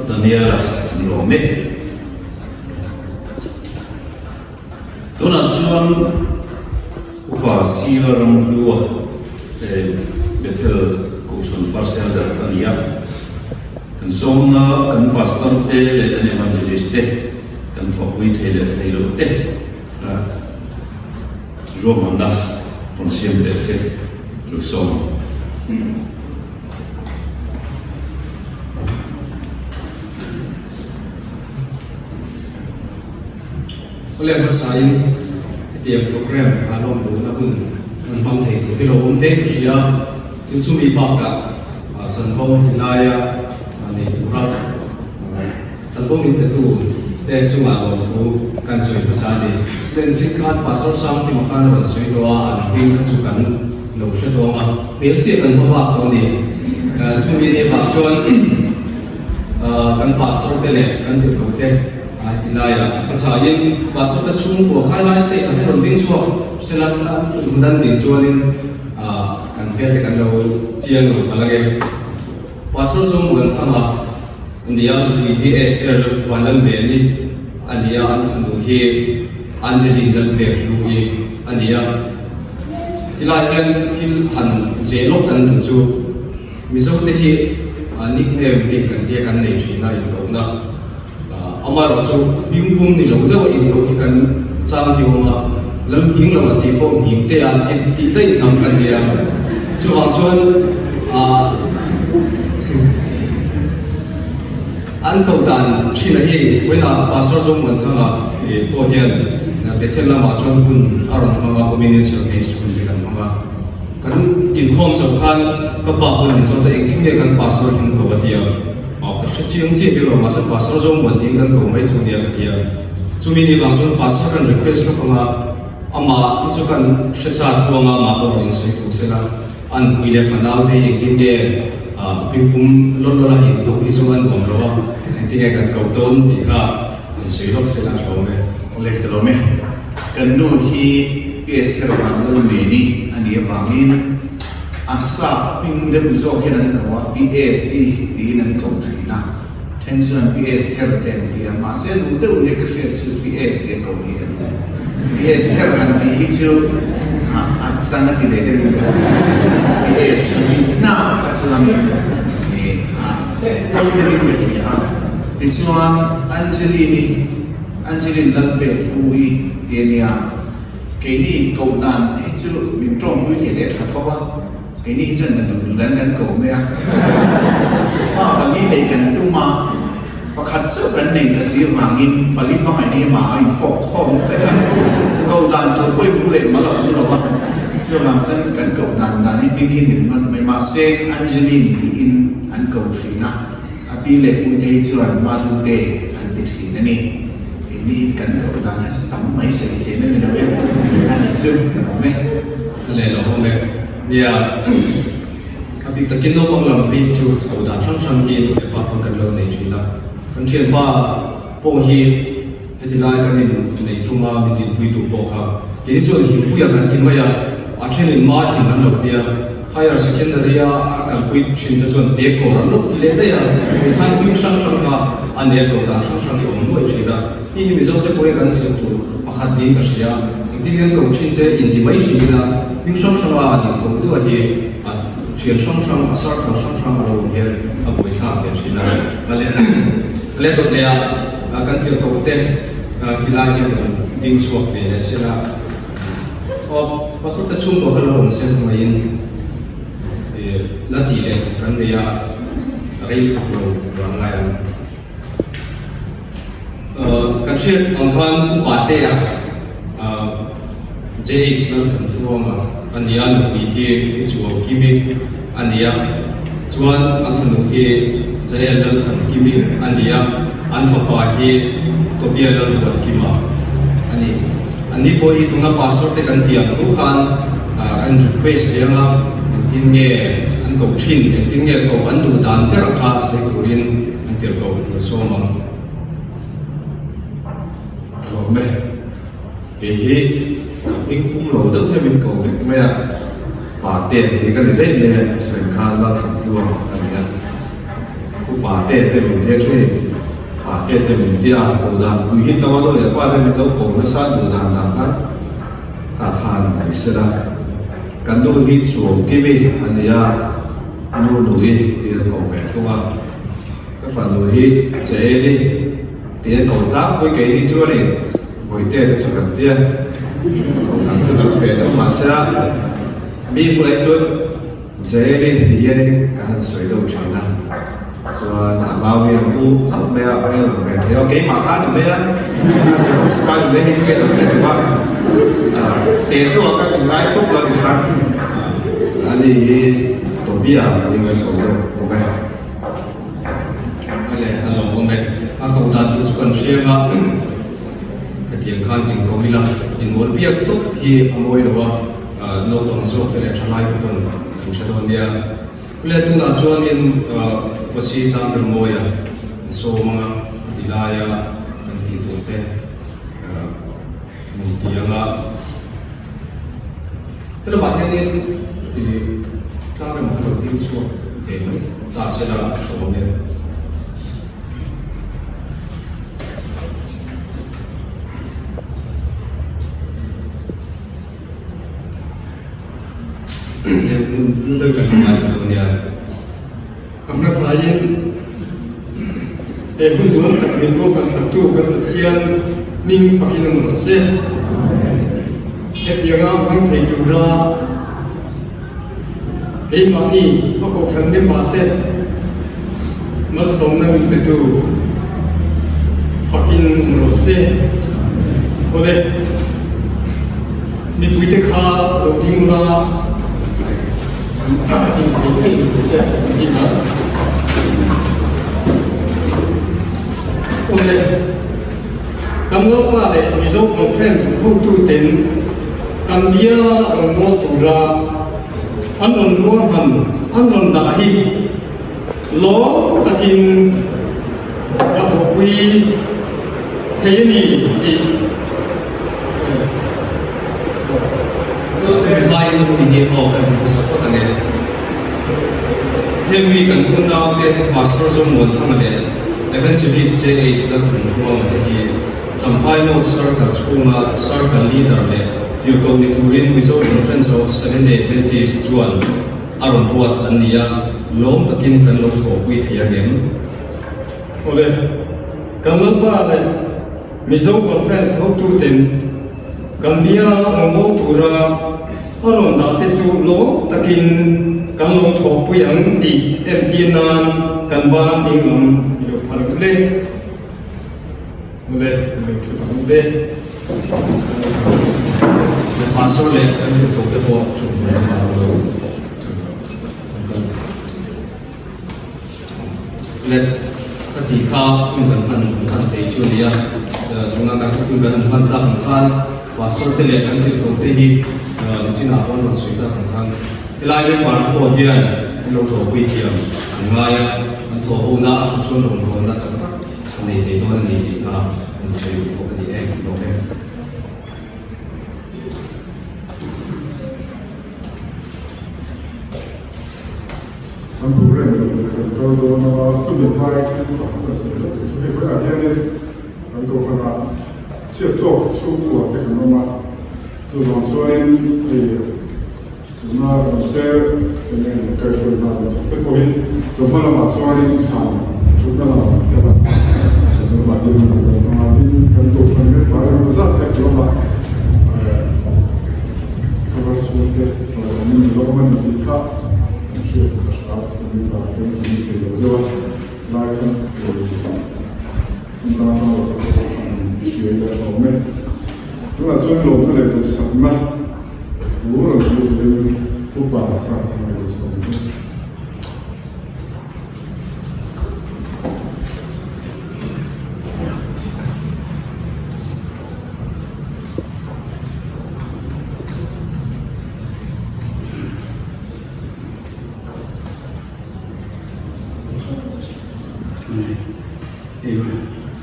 Daniela kan lawm e. Tunah chuan Upa Sila Ramhlua Bethel Kohhran First Elder a ni a. Kan sawmna kan Pastor te leh kan Evangelist te kan thawhpui thei leh thei loh te ruahmanna rawn siam teh se lo sawm ang.
Awle hmasain hetiang program a lawm lohna hun an hmang thei tur hi lo awm hle ka hria. Tin chumi bakah chanvo heti laia nei tura chanvo min petu te chungah lawmthu kan sawi hmasa a ni. Len chin khan Pastor Sangkima khan a rawn sawi tawh a, an hming kha chu kan lo hre dawng a, hmel chiah kan hma bak tawh a ni. Chumi ni vah chuan kan Pastor te leh kan tirhkoh te Heti laiah hmasain Pastor te chhungkua khai lai stage ah hian rawn ding chhuak sela an thut hmun an tih chuanin kan hmel te kan lo chiang lo palh ange. Pastor Zomuanthanga a ni a, nupui hi Esther Vanlalmeni a ni a, an fanu hi Angeline Lalpekhlui a ni a. Tilai hian thil han zeh lawk kan duh chu Mizote hi nickname hei kan tia kan nei thin a inkohna. Amaherawh chu hming pum ni lo deuh a inkoh hi kan chang hi awm a, lam nghing lo a tih pawh nghing te a ti tih daih hnam kan ni a. Chuvang chuan an koh dan thin a hi vawiinah Pastor Zomuanthanga pawh hian Bethel lamah chuan hun a rawn hmang a, Communion Service hun te kan hmang a. Kan inkhawm chauh khan ka pa pawn min zawt a, engtin nge kan pastor hi an ko a ti a, aw ka hre chiang chiah bik lo, mahse pastor zawng muan tiin kan ko mai chu nia ka ti a, chumi ni vang chuan pastor kan request lawk ang a, amah hi chu kan hre sa tho ang a, amah pawh rawn insawi tur se la, an pui leh fanau te hi engtin nge hmingpum lawt lawt a in koh hi chu an nuam lo a, engtin nge kan koh dawn tih kha an sawi lawk se la a tha awm e.
Awle ka lawm e. Kan nu hi PS Hervanlalmeni a nih avangin a sap hming deuh zawk hian an ko a, PS tiin an ko thin a, then chuan PS Ther te an ti a, mahse duh deuh nia ka hriat chu PS tia ko hi a ni. PS Ther han tih hi chu a chang a ti ve deuhin ka hria. PS a tih hna kha chuanin a kal deuhin ka hria a, tichuan Angeline-i Angeline Lalpek u hi ti a nia, keini koh dan hi chu min tawngpui thei leh tha khawp a, keini hi chuan kan duh duh dan kan ko mai a, fa pali nei kan tum a, pakhat chauh kan nei ta si avangin pali hmangaihna hi mah a infawk khawm vek a, koh dan tur pawhin mu leh mal a awm lo a, chuvang chuan kan koh dan dan hi hming hi min hman mai mahse Angeline tiin an ko thin a. A pi leh pu te hi chuan Malute an ti thin a ni. Keini hi kan koh dan a tam mai sawisel a ni lo e, a ni chu ka lawm e.
A leh lo awm e. Nia, a bik takin naupang lam phei hi chu koh dan hrang hrang hi nu leh pa pawn kan lo nei thin a. Kan thianpa pawh hi Heti lai kan in neih tum a, min dinpui tu pawh kha keini chuan himpuia kan ti mai a, a thenin ma him an lo ti a, higher secondary a a kalpui thin te chuan te kawr an lo ti leh daih a, tih khan hming hrang hrang kha a nei a, koh dan hrang hrang hi a awm nuaih thin a, hei hi Mizo te pawhin kan zir tur pakhat niin ka hria, engtin hian koh thin che in ti mai thin ila, hming hrang hrang a an in koh duah hi a thian hrang hrang a circle hrang hrang a lo awm hian a buaithlak ve thin a, a leh a leh dawt leh a. Kan tirhkoh te ti lai hian rawn ding chhuak ve leh se la, aw pastor te chhungkua kha lo awm se hmaiin la tih leh tur kan nei a, rei lutuk lo tur an ngai ang. Kan hriat ang khan upa te a. JH Lalthanthuanga a ni a, nupui hi Pu Chuau Kimi a ni a, chuan an fanu hi Jael Lalthan Kimi a ni a, an fapa hi Tobia Lalruat Kima a ni. Anni pawh hi tuna pastor te kan tih ang tho khan an request leh ang a, engtin nge an koh thin, engtin nge koh an duh dan ber kha sawi turin an tirhkoh an sawm ang.
Ka lawm e. Kei hi ka hming pum lo deuh hian min ko vek mai a, pa te tih ka ni daih mai a, sawi khan Lalthantluang a ni a. Upa.
Pate te min tia thin, Pate te min tia, koh dan pui hi tam a nu leh pa te min lo ko nasa duh dan dan khan ka kha a ni mai sela. Kan nu hi Chuau Kimi a ni a, nu Nui tih an koh ve thung a. Ka fanu hi Chaeli tih an koh tlangpui keini chuanin Bawihte te chu kan tia, koh dan chu kan ve deuh mahse a mi bulah hi chuan Chaeli tih hianin kan han sawi deuh thin a, chuan a nau hi a pu hlauh mai a, a lang ve thei a, keimah kha a ni mai a, a xerox kha a ni mai hei chu kei lo hre duh a, teh tawh ah khan min ngai tawp lo tikhan ani hi Tobia tiin kan ko deuh bawk e.
Ale a lo awm e, a ko dan tur chu kan hriang a, khatiang khan inko ila inmawl biak tawp hi a mawi lo a. Naupang zawk te leh thalai te pawn kan hre dawn nia. Le tunah chuanin Pasi Tlangremawia an sawm anga a ti laia kan tih tur te min ti anga. Helamah hianin Tlangrem kha lo ding chhuak ve mai ta sela a tha awm e.
A hmasaiin he hun nuam tak min ruahman saktu kan Pathian hming fakin awm rawh se. Hetianga hmang thei tura keimahni a kohhran member te malsawmna min petu fakin awm rawh se. Awle. Mipuite kha lo ding ula a ding thei thei mipuite an ding a. Awle, kan Lalpa leh Mizo Conference hotuten kan biala rawn ngawl tura an rawn ruahman an rawn dah hi lawm takin ka thawhpui thei a ni tih
Chumi hmain hun hi aw kan ti hmasa phawt ang e. Heng mi kan unaute Pastor Zomuanthanga leh Evangelist JH Lalthantluanga te hi Champhai North Circle chhunga Circle Leader leh tirhkoh ni turin Mizo Conference of Seventh-day Adventist chuan a rawn ruat an ni a, lawm takin kan lo thawhpui thei ang em?
Awle, kan Lalpa leh Mizo Conference hotuten kan bia rawngbâwl tura a rawn dah te chu lawm takin kan lo thawhpui ang tih entir nan kan ban ding lam i lo phal ang le. Awle, i lo thut ang le.
Pastor leh kan thuthlawh te pawh thuthlawh lamah an lo Let ka tih kha hun kan hman kan hman thei chu a ni a, tuna kan hun kan han hman tak ang khan Pastor te leh kan tirhkoh te hi nichinah pawh an rawn sawi tak ang khan helai member te pawh hian an lo thawhpui thiam an ngai a, an thawh hona a hru chuan rawngbawlna chak tak a nei thei dawn a ni tih kha an sawi duh bawk a ni e, lawm em.
Kan program tur leh kan kal dawn a, chumi hmai thil pakhat a sawi lawk chu hei vawiah hianin kan kohhranah chhiat tawk chhungkua te kan awm a, chuvang chuanin hei tuna kan chair eng eng kaihhruai hna kan thawk te pawh hi chawhma lamah chuanin thlan thutna lamah kan kal a, chawhma lamah tin kan kal hmang a, tin kan kohhran member engemaw zat te kan awm a, cover chhungte tawlawmin an lo awm a ni tih kha. An hriat a hra an ni ta pawh chu ni thei lo deuh a, lai khan an tan tan lo te pawh kha an hria ila tha awm e. Tunah chuan lawmna leh duhsakna thu rawn sawi turin Upa Sangthanga leh Sawmte.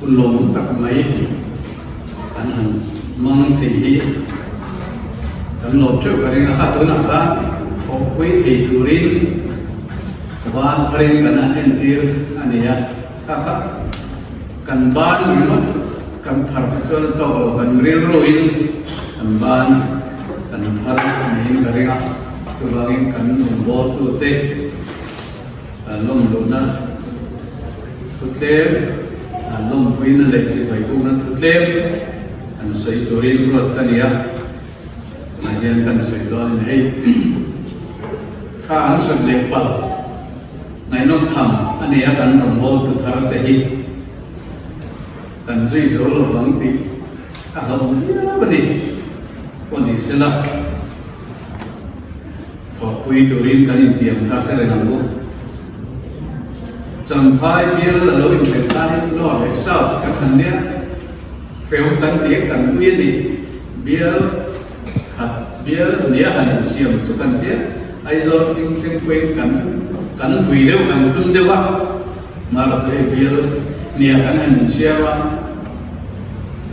Hun lawmawm tak mai kan han hmang thei hi kan lawm teuh ka ring a, kha tunah khan thawhpui thei turin ka Ban pharin kan han entir a ni a, kha kha kan ban ringawt kan phar kha chuan a tawk lo, kan rilruin kan ban kan phar niin ka ring a, chuvangin kan rawngbawltute an lawmluhna thu tlem, an lawmpuina leh chivaibukna thu tlem an sawi turin ruat ka ni a. Tunah hian kan sawi dawn in hei kha an sawi leh palh ngaihnawm tham a nia kan rawngbawltu thar te hi kan zui zo lo vang tih a hlauhawm viau a ni pawh ni sela thawhpui turin kan intiam kha hre reng ang u. Champhai bial a lo inhreh khanin North leh South kan han nia. Hrehawm kan tih kan ui a ni. Bial khat bial nia han insiam chu kan tia Aizawl thleng thleng pawhin kan kan vui deuh kan phun deuh a, mahla chu hei bial nia kan han insiam a,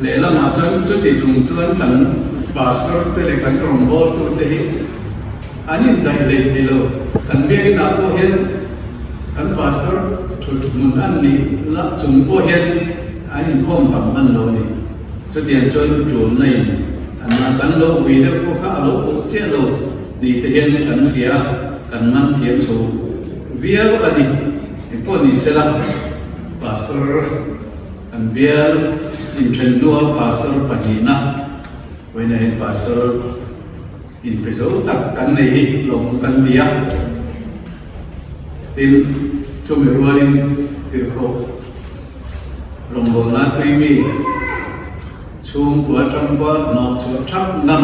lehlamah chuan chuti chung chuan kan pastor te leh kan rawngbawltu te hi an indaih hlei thei lo. Kan biakinah pawh hian kan pastor thut hmun an nih lah chung pawh hian An inkhawm tam hman lo ni. Chutiang chuan tulna in an a kan lo ui deuh pawh kha a lo pawh chiah lo ni te hian kan hria a, kan man thiam chho viau a ni. Engpawh ni sela, Pastor kan bial inthen hnua Pastor pahnihna, vawiinah hian Pastor inpe zo tak kan nei hi lawm kan ti a. Tin, chumi rualin tirhkoh Rawngbawlna tuimi chhungkua atang pawh hnawh chhuah thap ngam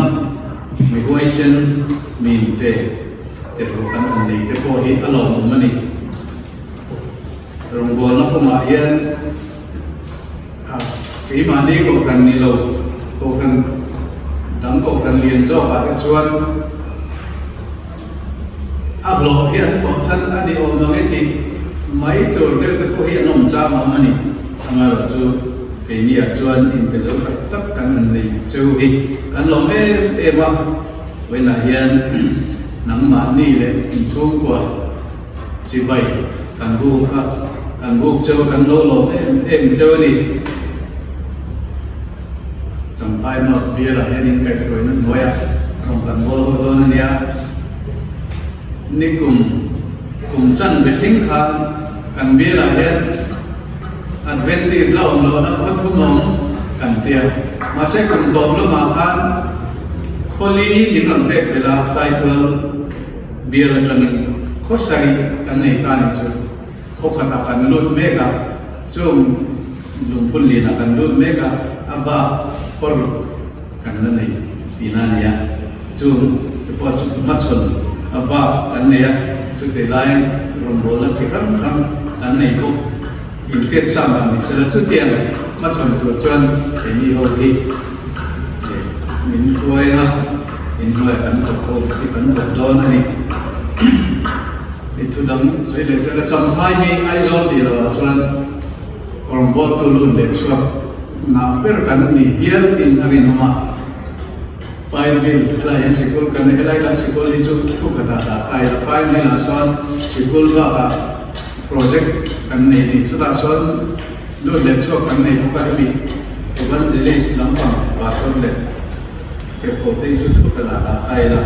mi huaisen mi inpe tirhkoh kan han nei te pawh hi a lawmawm a ni. Rawngbawlna kawngah hian keimahni kohhran ni lo kohhran dang kohhran lian zawkah te chuan A hlawh hi an thawh chhan a ni awm ang e tih mai tur deuh te pawh hi an awm chang a awm a ni. Amaherawh chu keiniah chuan inpe zo tak tak kan han nei cheu hi kan lawm em em a, vawiinah hian nangmahni leh inchhungkua chibai kan buk a, kan buk cheu a kan lo lawm em em cheu a ni. Champhai North bialah hian in kaihhruaina hnuaiah rawn kan bawl ho dawn a nia. Nikum kum chan ve thleng khan kan bialah hian Adventist la awm lohna khaw thum awm kan tia. Mahse kum tawp lamah khan khawli min rawn pek belh a, Saitual bial atangin khaw sarih kan nei ta ni chu. Khaw khatah kan lut mek a, chung lungphun lianah kan lut mek a, a bak khaw ruk kan la nei tihna a ni a. Chung te pawh chu hmachhawn a bak kan nei a, chutih laiin rawngbawlna ki hrang hrang kan nei bawk. Inhriat sang ang ni sela chutiang hmachhawn tur chuan keini ho hi min hruai a, inhnuaiah kan thawk ho hi kan thawk dawn a ni. I thu dang sawi leh tel a, Champhai hi Aizawl tih loh ah chuan rawngbawltu lut leh chhuak ngah ber kan ni hial in a rinawm a. Pine Hill helai hian sikul kan nei, helai kan sikul hi chu thu khatah dah ta ila, Pine Hill ah chuan sikul bakah project kan nei a ni, chutah chuan lut leh chhuak kan nei bawk a, hemi Evangelist lampang Pastor leh Tirhkoh te hi chu thu khatah dah ta ila,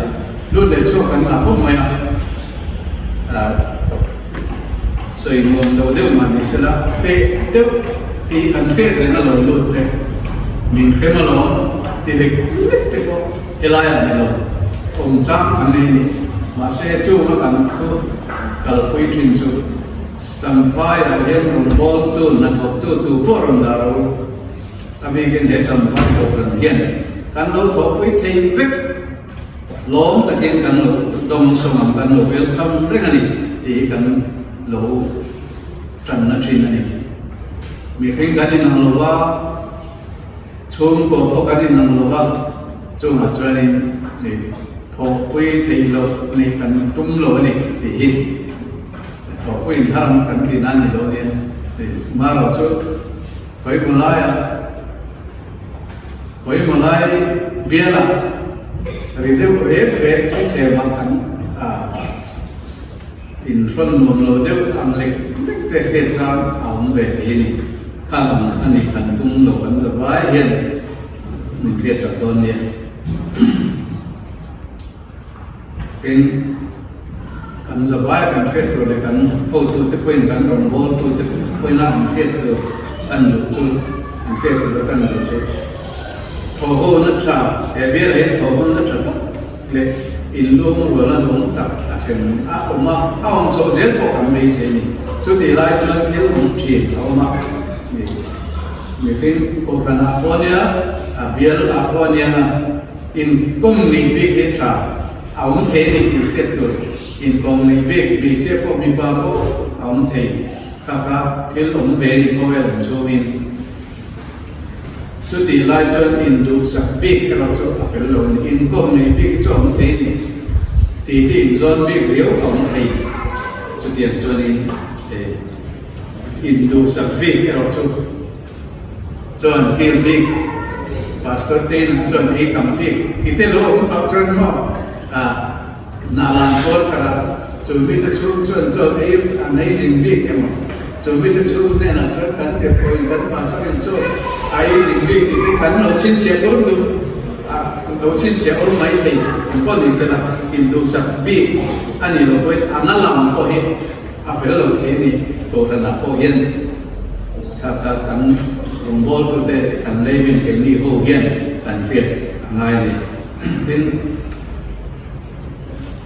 lut leh chhuak kan ngah khawp mai a. Sawi nuam lo deuh mah ni sela, hreh deuh tih kan hriat reng a lo lut te, min hrem alawm ti lek lek te pawh helai ah ni lo, awm chang kan nei a ni. Mahse chunga kan thu kalpui thin chu Champhai ah hian rawngbawltu, hnathawktu tu pawh rawn dah ro, a bikin he Champhai kohhran hian kan lo thawhpui thei vek. Lawm takin kan lo dawng sawng ang, kan lo welcome reng a ni tih hi kan lo tanna thin a ni. Mihring kan inang lo va, chhungkaw pawh kan inang lo va, chungah chuanin thawhpui theih loh neih kan tum lo a ni tih hi thawhpui inthar ang kan tihna a ni lo nia. Marawh chu khawi laiah Khawimaw lai bialah ri deuh rek rek chu chhemah kan inhrawt. tawn nuam lo deuh ang lek lek te hriat chang a awm ve thei a ni. Khang ang a ni kan tum lo kan za vai hian min hriatsak dawn nia. Tin, kan za vai kan hriat tur leh kan hotute pawhin kan rawngbawltute pawhin a an hriat tur kan duh chu an hriat tur a kan duh chu thawhhona tha he bialah hian thawhhona tha tak leh inlungrualna duhawm tak a thlen a awm a, a awm chhoh zel pawh kan beisei a ni. Chutih lai chuan thil awm thin a awm a, mihring kohhran ah pawh ania, a bial ah pawh ania, inkawm neih bik hi tha a awm thei a ni tih hriat tur, inkawm neih bik hmeichhia pawh mipa pawh a awm thei, kha kha thil awm ve a ni khawvel awm chhungin. Chutih lai chuan induhsak bik erawh chu a fel lo a ni. Inkawm nei bik hi chu a awm thei a ni. Titi inzawn bik riau a awm thei. Chutiang chuanin induhsak bik erawh chu chuan kil bik, Pastor te inah chuan ei tam bik tite lo awm tawh chuan maw ah Nalan quarter-ah chu mite chhung chuan chaw ei an ei zing bik emaw, chu mite chhung hnenah chuan kan tirhkohin kan pastor-in chaw a ei zing bik tih te kan lo chhinchhiah ur duh a, lo chhinchhiah ur mai thei ang pawh ni sela, induhsak bik a nih loh pawhin a na lam pawh hi a fel lo thei a ni. Kohhranah pawh hian kha kha kan rawngbawltute kan leimin keini ho hian kan hriat a ngai a ni. Tin,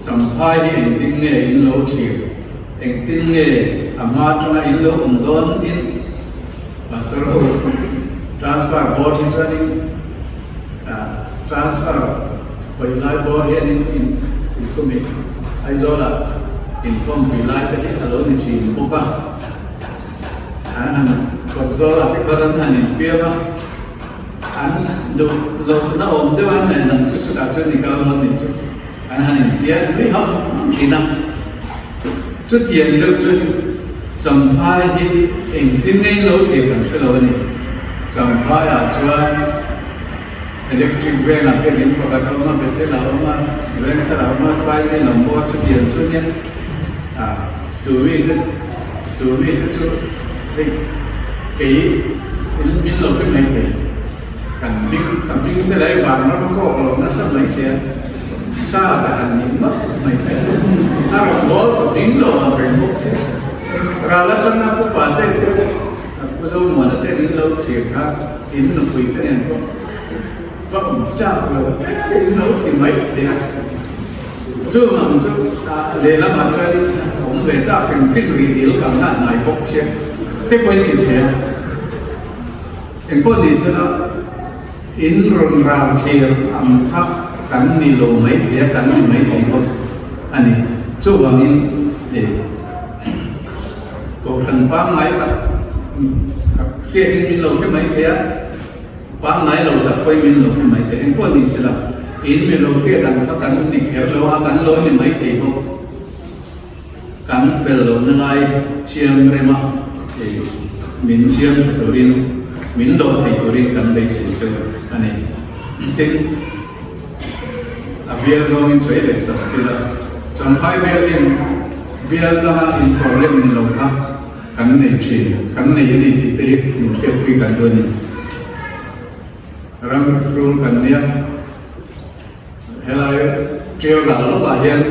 Champhai hi engtin nge in lo thlir? Engtin nge a hma atanga in lo awm dawn in Pastor ho transfer bawr hi chuanin transfer khawih lai bawr hianin in inkhawmi Aizawlah inkhawmpui lai te hi a lo ni thin bawk a, an han kawtzawlah te khuan an han infiam a. An duh lohna awm deuh a nen ang chu chutah chuan i kal dawn nih chu an han inpian nui hauh thin a. Chutiang deuh chu Champhai hi engtin nge in lo thlir kan hre lo a ni. Champhaiah chuan electric vengah biakinn pakhat a awm a, Bethel a awm a, Vengthar a awm a, Taimi lam pawh chutiang chu nia. Chu mite chu mite chu hei kei in min lo hre mai thei kan hming ka hming te lai vang ram a kawk lo nasa mai sia sa ta han nih ngawt mai te a rawn bawl ka hming lo ang reng bawk sia ral atanga pupa te te pu Zomuana te in lo thlir kha in nupui te nen pawh va awm chak lo em in lo ti mai thei a. Chuvang chu lehlamah chuanin a awm ve chak hrim hrim rih dil kalna an ngai bawk sia te pawhin ti thei a. Engpawh ni sela in rawn ral thlir ang kha kan ni lo mai thei a, kan ni mai thei bawk a ni. Chuvangin Kohhran pangngai tak hriatin min lo hre mai thei a. Pangngai lo tak pawhin min lo hre mai thei. Engpawh ni sela, in mi lo hriat ang kha kan ni kher lo a, kan lo ni mai thei bawk. Kan fel lohna lai siam rema min siam tha turin, min dawh thei turin kan beisei chu a ni. Tin, a bial zawngin sawi leh tak ila, Champhai bial hian bial danga inpawrlem ni lo kha, Kan nei thin, kan nei a ni tih te hi min hriatpui kan duh a ni. Ram hrul kan nia, helai Tiau ral lawkah hian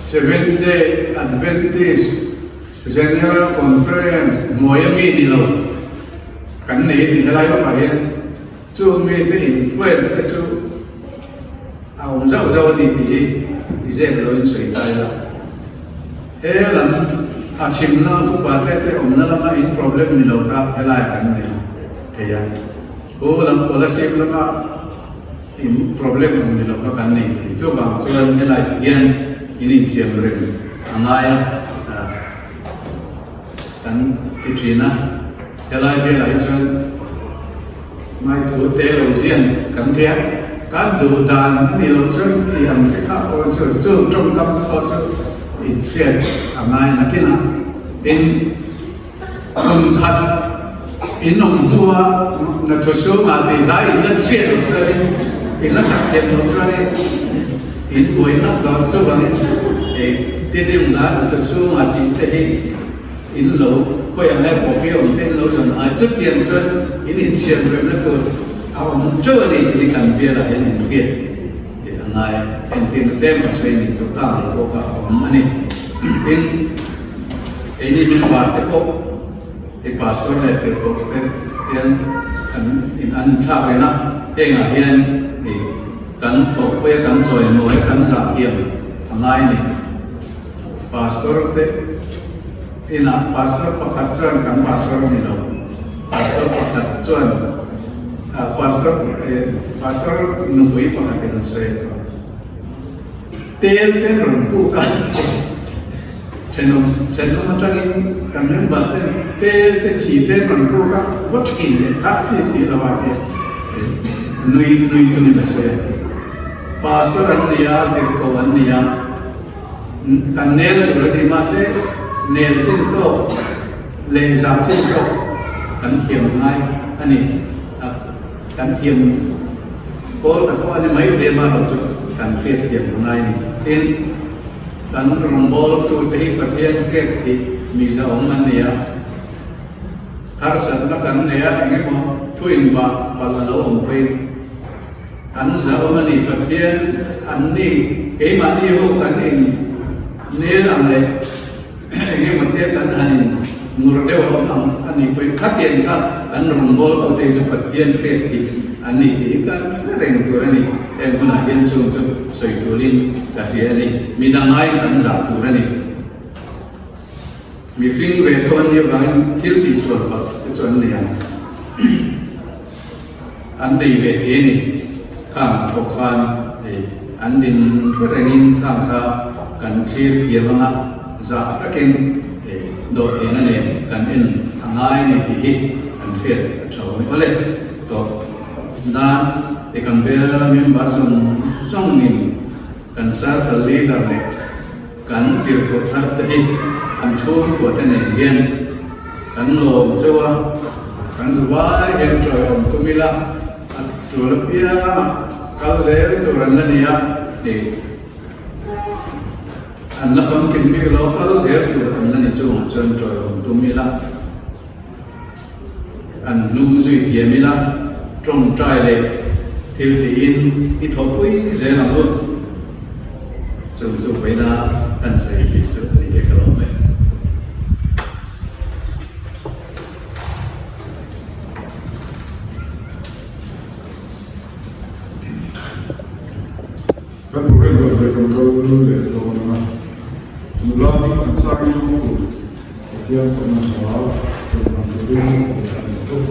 Seventh Day Adventist General Conference hnuaia mi ni lo kan nei a ni helai lawkah hian. Chung mite influence te chu a awm zauh zauh a ni tih hi i zep lo in sawi ta ila. He lam a chhimna upa te te awmna lama in problem ni lo kha helai ah kan nei thei a. Khu lam Kolasib lama in problem awm ni lo kha kan nei thei. Chuvang chuan helai hian in insiam rem a ngai a. Kan ti thin a, helai velah hi chuan ngaithu te lo zian kan ti a, kan duh dan a nih loh chuan tih ang te kha pawh chu chu tawngkam pawh chu inhriat a ngai nakin a, tin kum khat in awm hnua nathu sungah tih lai in la chhiat loh chuanin in la sak thiam loh chuanin. In buai nak lo chuvangin ei Tidim la nuta chhungah tih te hi in lo khawi ang e pawh hi awm te in lo zawn ai chutiang chuan in insiam remna tur a awm teuh a ni tih hi kan bialah hian in hriat tih a ngai a, entirna tlem a sawi nih chu kang lo pawh kha a awm a ni. Tin, keini member te pawh i pastor leh tirhkoh te tian kan in an thlak reng a, hengah hian i kan thawhpui a, kan chawimawi a, kan zahthiam a ngai a ni. Pastor te inah pastor pakhat chuan kan pastor a ni lo, pastor pakhat chuan pastor pastor nupui pakhatin an sawi a. Tel te rawn puk a, thenawm thenawm atangin kan member ten tel te chi te rawn puk a, va thin leh thah chi si lo a tia nui nui chungin a sawi a. Pastor an ni a, tirhkoh an ni a, kan nel tur a ni mahse nel chin tawk leh zah chin tawk kan thiam ngai a ni. Kan thiam pawl ta pawh a ni mai thei amaherawh chu kan hriat thiam a ngai a ni. Tin, kan rawngbawltute hi Pathian hriat thih mi zahawm an ni a, harsatna kan nei a, eng emaw thu inbah palh a lo awm pawhin an zahawm a ni. Pathian an ni, keimahni ho kan in nel ang leh Eng emaw te kan han in ngur deuh awm ang a nih pawhin khatiang kha kan rawngbâwl tute chu Pathian hriat tih an ni tih hi ka hre reng tur a ni. Heng hunah hian chung chu sawi turin ka hria a ni. Mi dang aiin kan zah tur a ni. Mihring ve tho an nih avangin thil tihsual palh te chu an nei ang. An nei ve thei a ni. Khang ah pawh khan hei an din hre rengin khang kha kan thlir thiam anga zah takin hei dawhtheihna nen kan en a ngai a ni tih hi kan hriat a tha awm e. Awle tawp nan hei kan biala member zawng zawngin kan circle leader leh Kan tirhkoh thar te hi an chhungkua te nen hian kan lawm chauh a, kan zuvai hian ṭawiawm tum ila a tul apiang a, kal zel tur an la ni a, hei an la famkim bik lo, kal zel tur an la ni chungah chuan ṭawiawm tum ila. An hnung zui thiam ila, tawngtai leh thil tiin i thawhpui zel ang u. Chung chu vawiina kan sawi tih chu a ni e ka lawm e.
Kan program dawt ve kan kal leh dawn ang a, nula hming an sang chhungkhur. Pathian fakna hla rawn lang turin a beisei leh bawk.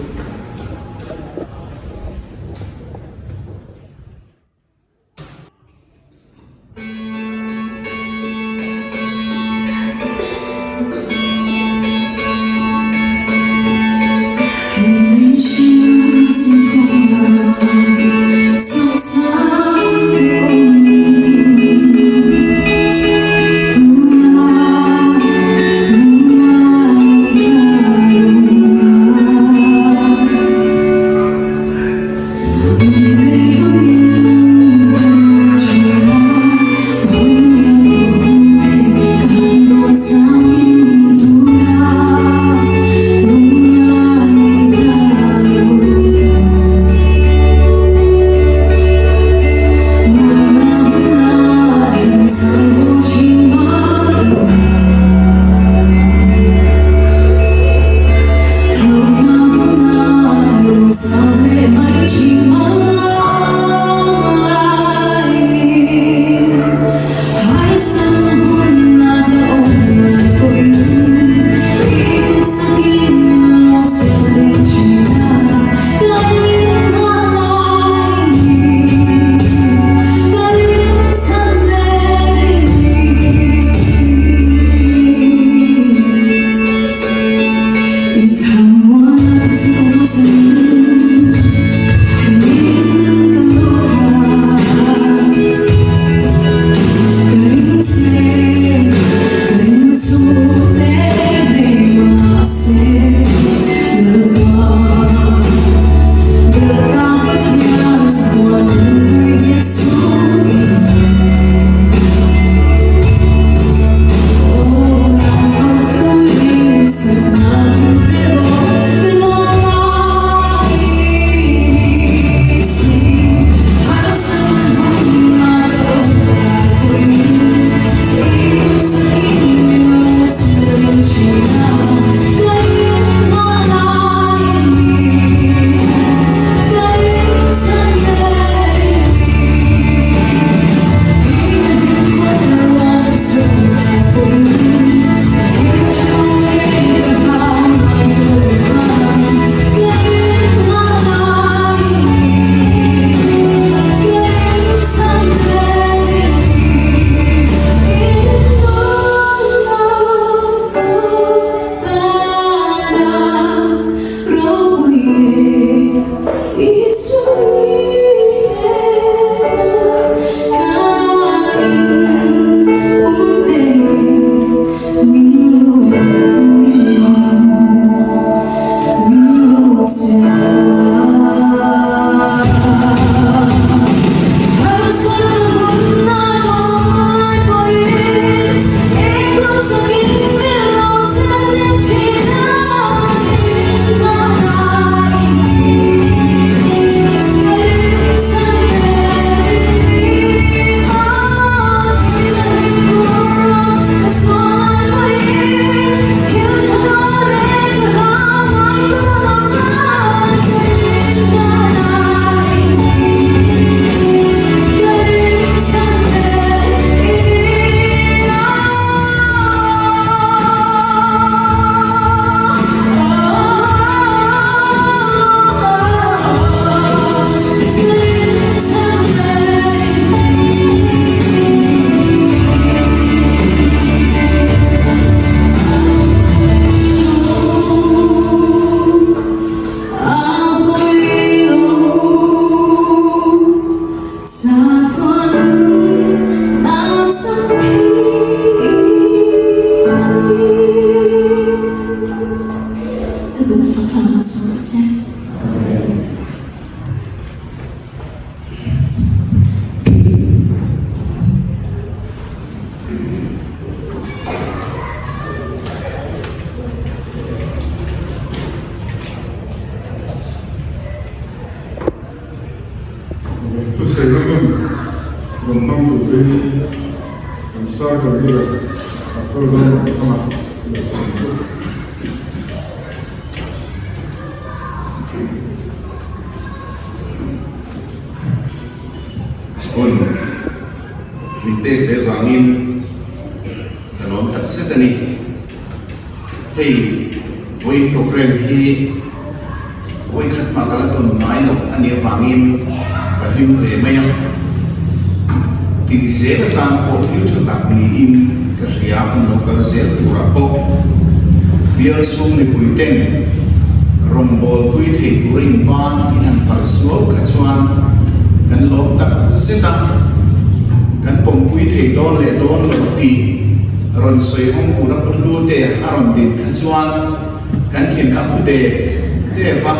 hmang turin kan Circle Leader Pastor Zoramthanga i lo sawi ang u.
Hun min pek ve vangin ka lawm tak zet a ni. Hei vawiin program hi vawi khat mah ka la tawn ngai loh a nih avangin ka hlim hle mai a. Tih zel atan pawh thil tha tak niin ka hria hun lo kal zel turah pawh bial chhung mipui ten rawngbawlpui thei tura inban in han phar suau kha chuan kan lawm tak zet a, kan pawmpui thei dawn leh dawn lo tih rawn sawi hawng tura pu Hlute a rawn din kha chuan kan thin kha pu Dev Dev a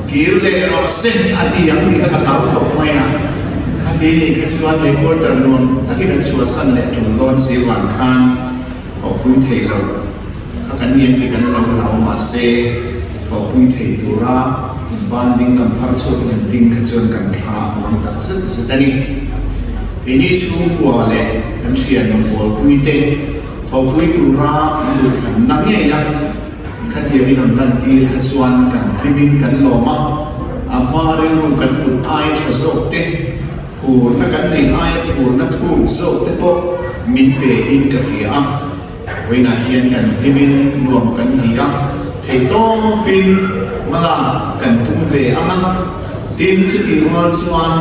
kir leh rawh se a ti ang tih kha ka hlau khawp mai a, khati nih kha chuan he quarter nuam takin an chhuahsan leh tul dawn si vang khan thawhpui thei lo kha kan ni ang tih kan lo hlau mahse thawhpui thei tura inban ding lam phar chhuak in an ding kha chuan kan thla a muang tak zet zet a ni. Keini chhungkua leh kan thian rawngbawlpui te thawhpui tura an duhthlanna ngei a, Khatiangin rawn lantir kha chuan kan hlimin kan lawm a, a hma rilru kan put aia tha zawk te, phurna kan nei aia phurna thuk zawk te pawh min pe in ka hria a. Vawiinah hian kan hlimin nuam kan ti a, theihtawpin hmalak kan tum ve ang a, tin chutih rual chuan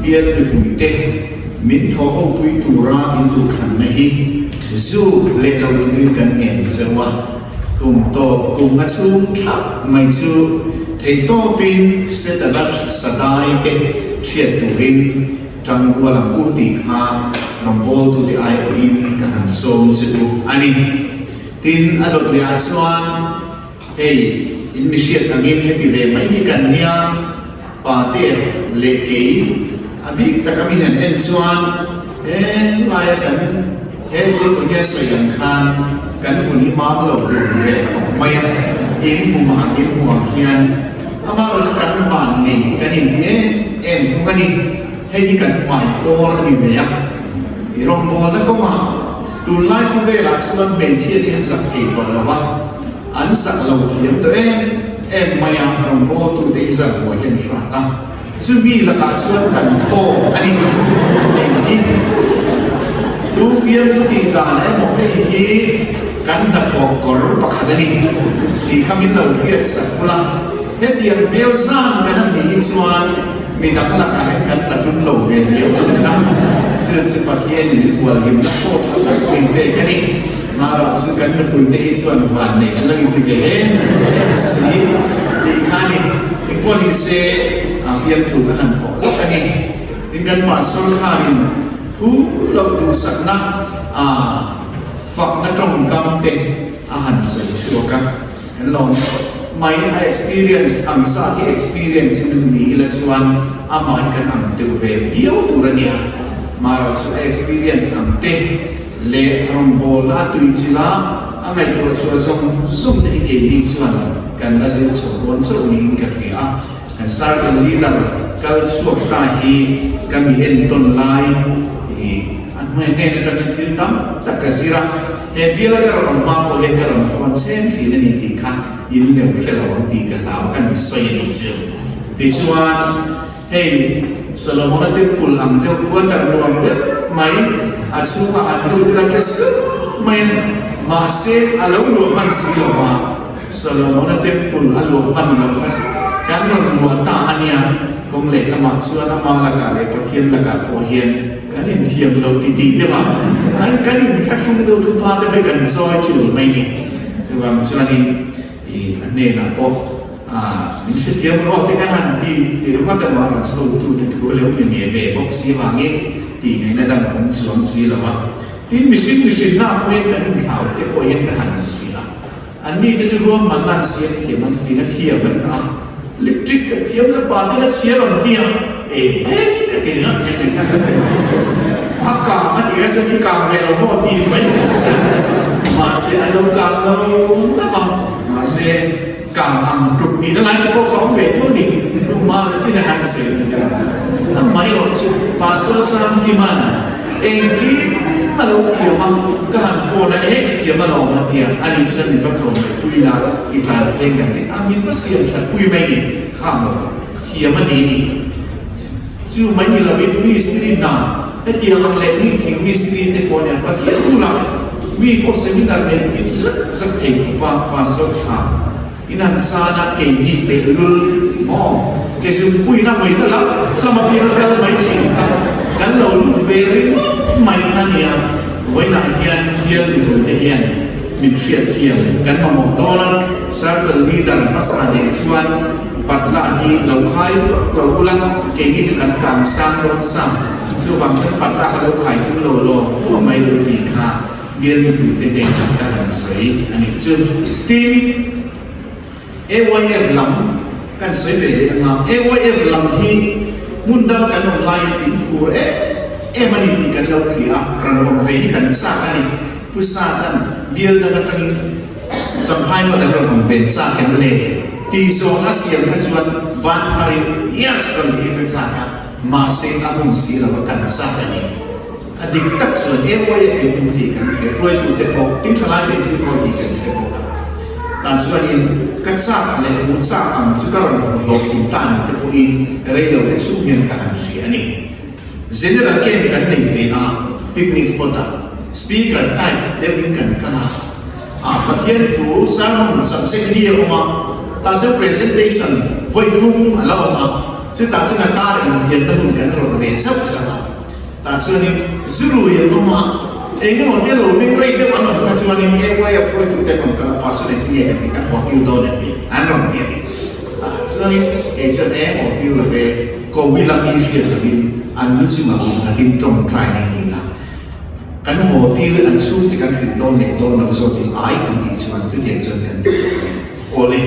bial mipuite min thawhhopui tura induhthlanna hi zuk leh lo turin kan ngen zeuh a. Kum tawp kum a chhung thlap mai chu theihtawpin Setalat Sadai te hriat turin tangrual ang u tih kha rawngbawltute aiawhin ka han sawm che u a ni. Tin, a dawt leh ah chuan hei in mi hriat angin heti ve mai hi kan nia, Pate leh kei a bik taka min han en chuan he laia kan he Diakonia sawi ang khan kan hun hi mam lo tur ve khawp mai a, in hmu ang in hmu ang hian amaherawh chu kan van nei kan inti em em thung a ni. Hei hi kan hmai kawr a ni ve a, i rawngbawlna kawngah tunlai khawvelah chuan hmeichhia te hian zak thei tawh lo va, An sak lo thiam tawh em em mai a, rawngbawltute hi zar buai hian hrat a, chumi lakah chuan kan thaw a ni. Hei hi tu fiamthu tih dan emaw hei hi kan hnathawh kawr pakhat a ni tih kha min lo hriat sak bula, hetiang hmel zan kan an nih hi chuan mi dang lakah hian kan tla tlun lo ve riau thin a, chu chu Pathianin min hualhimna thaw tha tak min pek a ni. Mara chu kan nupui te hi chuan van nei an lo inti ve em em si tih kha ni. Engpawh ni se a fiamthu ka han thawh lawk a ni. Tin kan pastor khanin thu lo duhsakna a fakna tawngkam te a han sawi chhuak a. Kan lawm mai a experience ang zat hi experience in ni ila chuan amah hi kan ang deuh ve viau tur a nia. Mara chu a experience ang te. Leh rawngbawlna a tui chila a ngaihtuah chhuah zawng zawng te hi keini chuan kan la zir chho dawn chauh niin ka hria a. Kan circle leader kal chhuak ta hi ka mi entawn lai i a hnuai hnen atangin thil tam tak ka zir a, he biala ka rawn awm hma pawh hian ka rawn phone cheng thin a ni tih kha in leu hre lo ang tih ka hlau a kan sawi a nih chu. Tichuan. Hei, Solomona Temple ang deuh, quarter nuam deuh mai, a chhunga han lut ila tle sup mai a ni. Mahse, a lo luah hman si lo va, Solomona Temple a luah hman loh kha kan rawn luah ta a nia. Kawng leh lamah chuan ama lakah leh Pathian lakah pawh hian kan inthiam lo titih deuh a, kan inthlahrung deuh thupa te pawh kan chawi chul mai ni. Chuvang chuanin I a hnenah pawh min hrethiam rawh te kan han ti ti ringawt emaw a rawn chho tu te thu a lo ni nge ve bawk si avangin tih ngaihna dang a awm chuang si lo a. Tin, mihring mihrinna pawh hian kan inthlau te pawh hian ka han inhria a. Anni te chu ruahmanna an siam thiam, an fing a thiam an ta a. Electric ka thiam la pa ten a chhiar ang tia e he ka ti ringawt nghe nghe ka ti a kang a tih kha chuan i kang ve lo maw tih mai ka ti chuan mahse a lo kang lo lam a mahse kang ang tluk nihna lai te pawh ka awm ve tho ni tumah la chin a han sawi ang te a mai erawh chu Pastor Sangkiman. Engkim a lo thiam a, ka han phone a, ehe ka thiam alawm a tia, ani chuan min va tlawm leh pui la, i tlan pheng kan ti a, min va siam that pui mai ni, kha maw thiam a nei ni. Chu mai ni lovin mistiri hna hetiang ang leh mi thing mistiri te pawh nen va thiam tur a, mi pawh seminar nei pui ti zak zak thei khawp a pastor tha in an chan a keini tehlul maw ke zumpuina hawina lam lam a piang kal mai thin kha kan lo lut ve ringawt mai kha nia, vawiinah hian bial mipui te hian min hriatthiam kan mamawh dawn a, circle leader hmasa nen chuan Patna hi lo khai vak lo ula, keini chu kan kang sang dawn sa, chuvang chuan patna kha lo khai tum lo law law mai ru tih kha bial mipui te hnenah ka han sawi a nih chu. Tin, AYF lam kan sawi ve leh anga, AYF lam hi hmun dang kan awm laiin in phur em em a ni tih kan lo hria a, rawn awm ve hi kan chak a ni. Pu Satan bial dang atangin Champhai ngawt an rawn awm ve chak em le? Tih zawng a siam kha chuan van pharin yes rawn ti ka chak a, mahse a hun si lo a kan chak a ni. A dik tak chuan emawi a eng um tih kan hria, hruaitute pawh tin thalai te tui pawh tih kan hre bawk a. Tah chuanin ka chak leh hmuh chak ang chu ka rawn awm hlawh tum ta ni te pawhin rei lo te chhung hian ka han hria a ni. General camp kan nei ve a, picnic spot ah speaker type deuhin kan kal a, ah Pathian thu sermon subject li a awm a, tah chuan presentation vawi thum a la awm a, chutah chuan a kar infiamna hun kan rawn ve zauh zauh a, tah chuanin zurui an awm a, eng emaw te lo meng rei deuh an awm kha chuanin AYF hruaitute an rawn kal a, pastor engtin nge kan tih kan haw tir dawn em ni an rawn ti a ni. Tah chuanin kei chuan e haw tir lo ve. Kowi lam hi hriat lovin an lu chungah kum khatin tawngtai nei ni la, kan haw tir an chhungte kan hrilh dawn leh dawn lo zawtin ai an tih chuan chutiang chuan kan ti dawn e. Awle,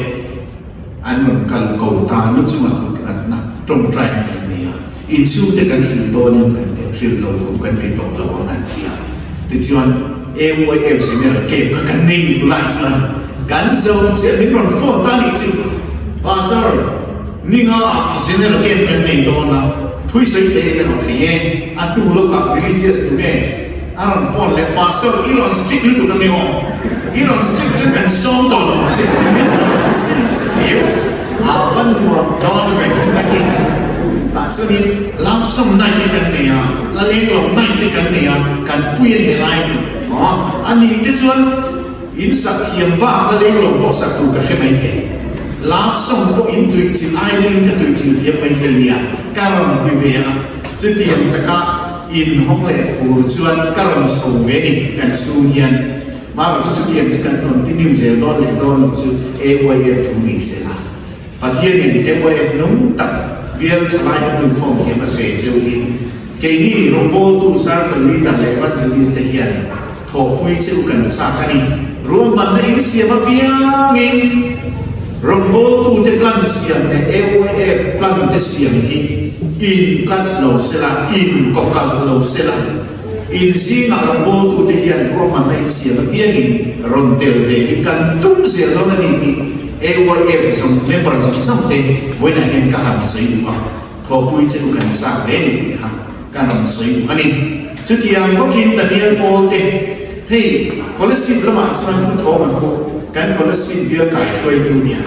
an rawn kal ko ta lu chungah kut nghatna tawngtaina kan nei a, in chhungte kan hrilh dawnin kan ti hrilh lo ru kan ti tawh lo ang an ti a. Tichuan AYF General Camp kha kan nei ni kulai chuan kan zo chiah min rawn phone ta nih chu, Pastor, Ninga ah General Camp kan nei dawn a, thui sawi thei em emaw thei e, a hnu lawkah religious tu nge a rawn phone leh Pastor i rawn strict lutuk ange aw, i rawn strict chuan kan sawm tawh lo ang che min rawn ti zing zing a va nuam dawn ve ka ti. Tah chuanin love song night te kan nei a, la leng lo night te kan nei a, kan pui a ni helai chu maw a ni te chuan In sak thiam bak la leng lo pawh sak tur ka hre mai thei. Love song pawh in tui chilh ai deuhin ka tui chilh thiam mai thei nia, ka rawn ti ve a. Chutiang taka in hawng leh tur chuan ka rawn chho ve ni kan chhung hian. Mahrawh chu chutiang chu kan continue zel dawn leh dawn lo chu AYF thu ni se la. Pathianin AYF nung tak bial thalai te hnuikhawm thiam a pe cheu hi keini rawngbawltu circle leader leh evangelist te hian Thawhpui chu kan chak a ni. Ruahmanna in siam apiangin rawngbawltute plan siam leh AYF plan te siam hi in clutch lo sela, in kawkalh lo sela. In zingah rawngbawltute hian ruahmanna in siam apiangin rawn tel ve hi kan tum zel dawn a ni tih AYF zawng member zawng zawng te vawiinah hian ka han sawi duh a. Thawhpui chu kan chak hle ni tih kha ka rawn sawi duh a ni. Chutiang bawkin Daniel Paul te, hei Kolasib lamah chuan Pu Thawma khu kan Kolasib bial kaihruaitu nia.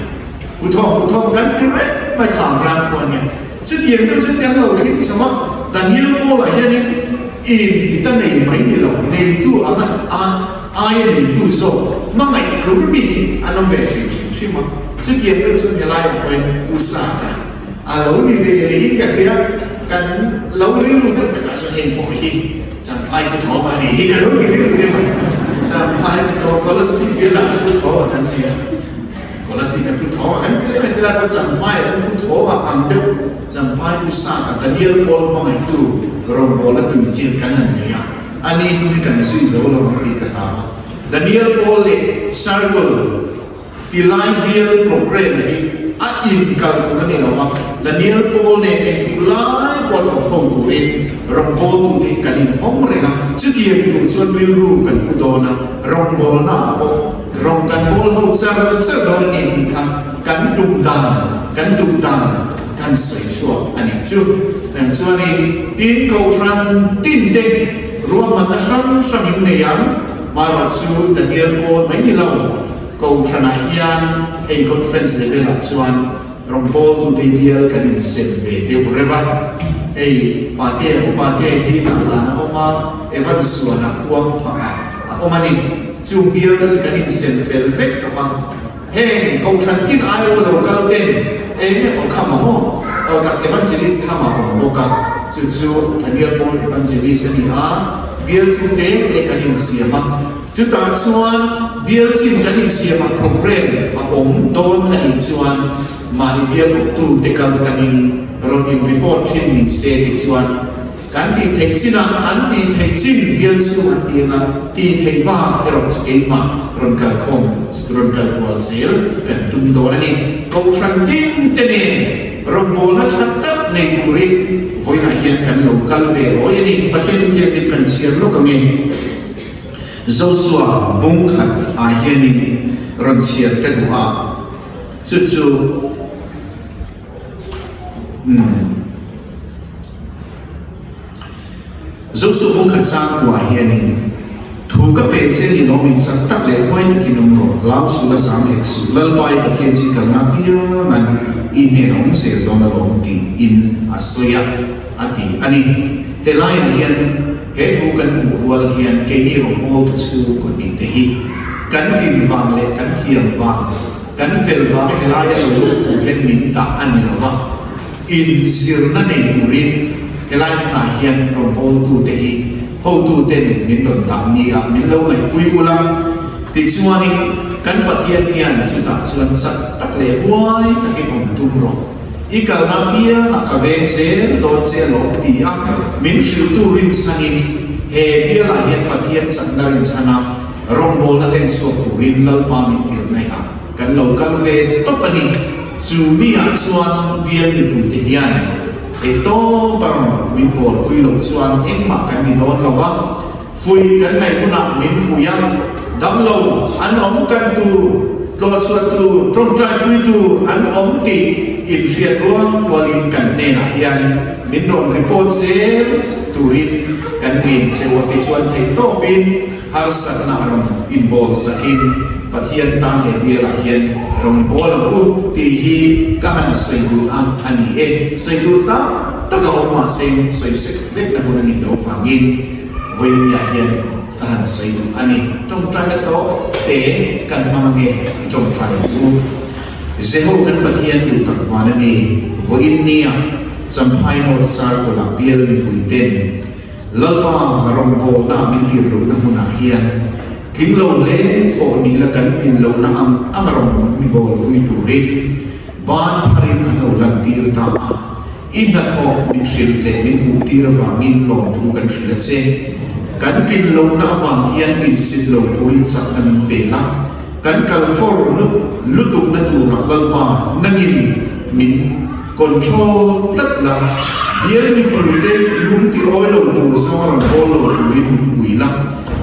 Pu Thawm, Pu Thawm kan ti reng mai kha ang ram khu a nia. Chutiang deuh chuan kan lo thleng chho a, Daniel Paul-ah hianin in ti ta nei mai ni lo, neitu anga a aia neitu zawk hmangaih hlur mi hi an awm ve thin hrim hrim a. Chutiang deuh chuan helaiah pawhin Pu Sata, A lo ni ve rihin ka hria, kan lo rilru deuh takah chuan heng pawh hi Champhai pu thawm a nih hi ka lo ti rilru deuh a, Champhai pu thawm Kolasib bialah pu thawm a kan ni a, Kolasib a pu thawm a kan ti reng a, tilai pawh Champhai ah chuan pu thawm a ang deuh, Champhai pu Saka Daniel Paul hmangaihtu rawngbawlna tui chilh kan han nei a, a ni hnu hi kan zui zo lo ang tih ka hlau a, Daniel Paul leh Circle. Tilai bial programme hi a inkal tur a ni lo a, Daniel Paul nen engtik lai pawh thawk ho turin rawngbawltute hi kan inhawng reng a, chutiang tur chuan rilru kan pu dawn a, rawngbawlnaah pawh rawng kan bawl ho char char dawn a ni tih kha kan tum dan, kan duh dan kan sawi chhuak a nih chu. Chuanin tin kohhran tin te. Ruahmanna hrang hrang in nei ang. Marawhchu Daniel pawl mai ni lo, Kohhranah hian hei conference level ah chuan rawngbawltu te bial kan insem ve deuh reuh a. Hei Pate, Upa te hi Hnahlan a awm a, Evan Suana khuang phah ah a awm a ni. Chung bial te chu kan insem fel vek tawh a. Heng Kohhran tin aiaw lo kal ten eng emaw kham ang aw? Aw tak Evangelist kham a awm bawk a, chu chu Daniel Paul Evangelist a ni a, bial chu te te kan insiam a. Chutah chuan bial chin kan insiamah programme a awm dawn a nih chuan mahni bial awptu te kal tlangin rawn in report thin ni se ti chuan kan tih theih chinah an tih theih chin bial chhung an ti anga tih theih bak erawh chu keimah rawn kal khawm rawn kal kual zel kan tum dawn a ni. Kohhran tin te nen rawngbawlna tha tak nei turin vawiinah hian kan lo kal ve rawi a ni. Pathian Thianghlim kan chhiar lawk angin. Joshua bung khat ah hianin rawn chhiar ka duh a, chu chu umm Joshua bung khat chang kuah hianin thu ka pe che ni lawm in chak tak leh huai takin awm rawh, hlau suh la zam hek suh, Lalpa i Pathian chi kalna apiangan i hnen a awm zel dawn alawm tiin a sawi a, a ti a ni. Helaiah hian. He thu kan hmuh rual hian keini rawngbawltu chhungkaw nih te hi kan tlin vang leh kan thiam vang, kan fel vang helaia lo lut tur hian min dah a ni lo va, inzirna nei turin helai hmunah hian rawngbawltute hi hotuten min rawn dah nia min lo ngaihpui ula. Tichuanin kan Pathian hian chutah chuan chak tak leh huai takin awm tum rawh. I kalna piangah ka veng zel dawn che alawm ti a, min hrilhtu rinchhanin he bialah hian Pathian chakna rinchhana rawngbawlna hlen chhuak turin Lalpa min tirh naih a, kan lo kal ve tawp a ni. Chu miah chuan bial mipuite hian theihtawp a rawn min bawlpui loh chuan engmah kan ni dawn lo va. Fuih kan ngaih hunah min fuih a, damlo an awm kan tur, tlawhchhuah tur, tawngtaipui tur an awm tih inhriat rual rualin kan hnenah hian min rawn report zel turin kan ngen che u a tichuan theihtawpin harsatna a rawn inbawl sakin Pathian tan he bialah hian rawn i bawl ang u tih hi ka han sawi duh a a ni e. Sawi duh tak tak a awm mahse sawi sek vekna hun a nih loh vangin Vawinia hian ka han sawi duh a ni. Tawngtaina tawh te kan hmang ange i tawngtai ang u. Jeho kan Pathian duh tak van a ni. Vawiin nia Champhai North Circle ah bial mipui ten Lalpa rawngbawlna min tir lohna hmunah hian tling lo hle pawh ni la kan tlin lohna ang ang a rawn mi bawlpui turin ban pharin an lo lantir ta a. I hnathawk min hrilh leh min hmuhtir avangin lawmthu kan hrilh a che. Kan tlin lohna avang hian insit lo turin chakna min pe la, kan kal fawr lutukna turah Lalpa nangin min control tlat la, bial mipuite lung ti awi lo tur zawnga rawn bawl lo turin min pui la,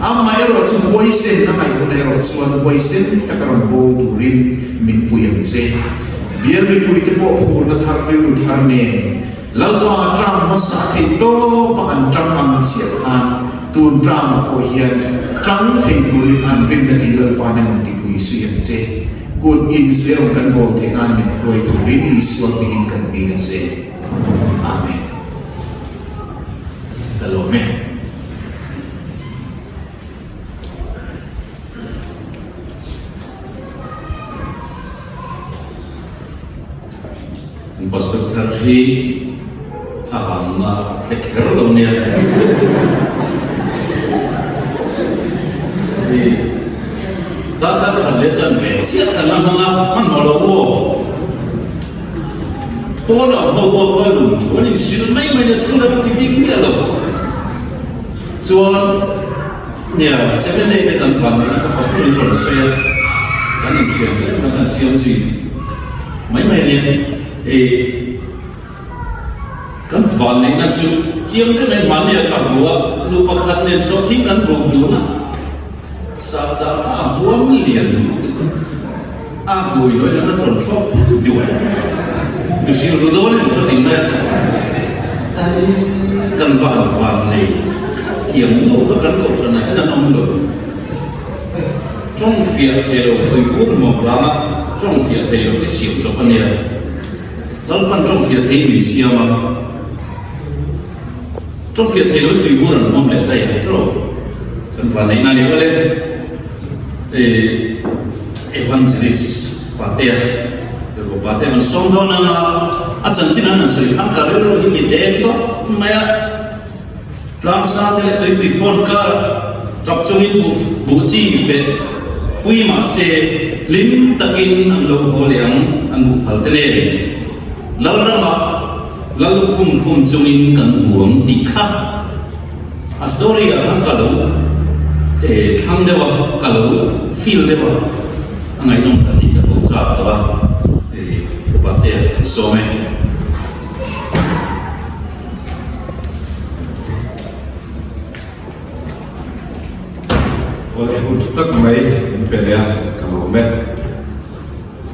amaherawh chu huaisen a ngaih hun erawh chuan huaisen taka rawn bawl turin min pui ang che. Bial mipuite pawh phurna thar rilru thar nen Lalpa tram hmasa theih tawpa an tang ang chiah khan tun tramah pawh hian tang thei turin an rinna tih Lalpa nen an tipui sui ang che. Kut inzui rawng kan bawl theih nan min hruai turin Isua hmingin kan dil a che. Amen. Ka lawm e.
Kan pastor thar hi a hamna a tle kher lo nia. Hei darkar khat leh chan ve chiah kan la hmang a, hmanhmawh lo aw. Pawn ang ho pawh khawi lung thu an inhrilh mai mai nia thil dang an ti bik miah lo. Chuan Nia, Seven Day te kan van neihna kha pastor in rawn sawi a, kan inthiam hle mai, kan fiam zui mai mai ania. Ih, kan van neihna chu chiang deuh mai hmanni a ka hmu a, nu pakhat nen sawhthing kan buk dun a, sahdah kha a huam lian lutuk a. A hmui nawi lang a rawn thlawk phut duh a, mihring ru dawn emaw ka ti mai a, ai kan van van nei khat. Khatiang nu kha kan kohhranah hian an awm lo. Tawng fiah thei lo tuibur nuam vanga tawng fiah thei lo te siam chawp a nia. Lalpan tawng fiah theiin min siam a. Tawng fiah thei loin tuibur an hmuam leh daih a tiraw? Kan vanneihna a ni awle. Evangelist Patea, Tirhkoh Patea kan sawm dawn anga a chanchin an han sawi khan ka rilru hi mi deng tawp mai a. Tlangsa te leh tuipui phone kar tap chungin buh buh chi feh pui mah se hlim takin an lo haw leh ang an buh phal te nen Lalramah Lallukhum khum chungin kan hmu ang tih kha a story ah khan ka lo eh thlang deuh a ka lo feel deuh a a ngaihnawm ka tih ka ko chak tawh a eh Patea kan sawm e.
Awle hun tha tak mai min pe leh a, ka lawm e.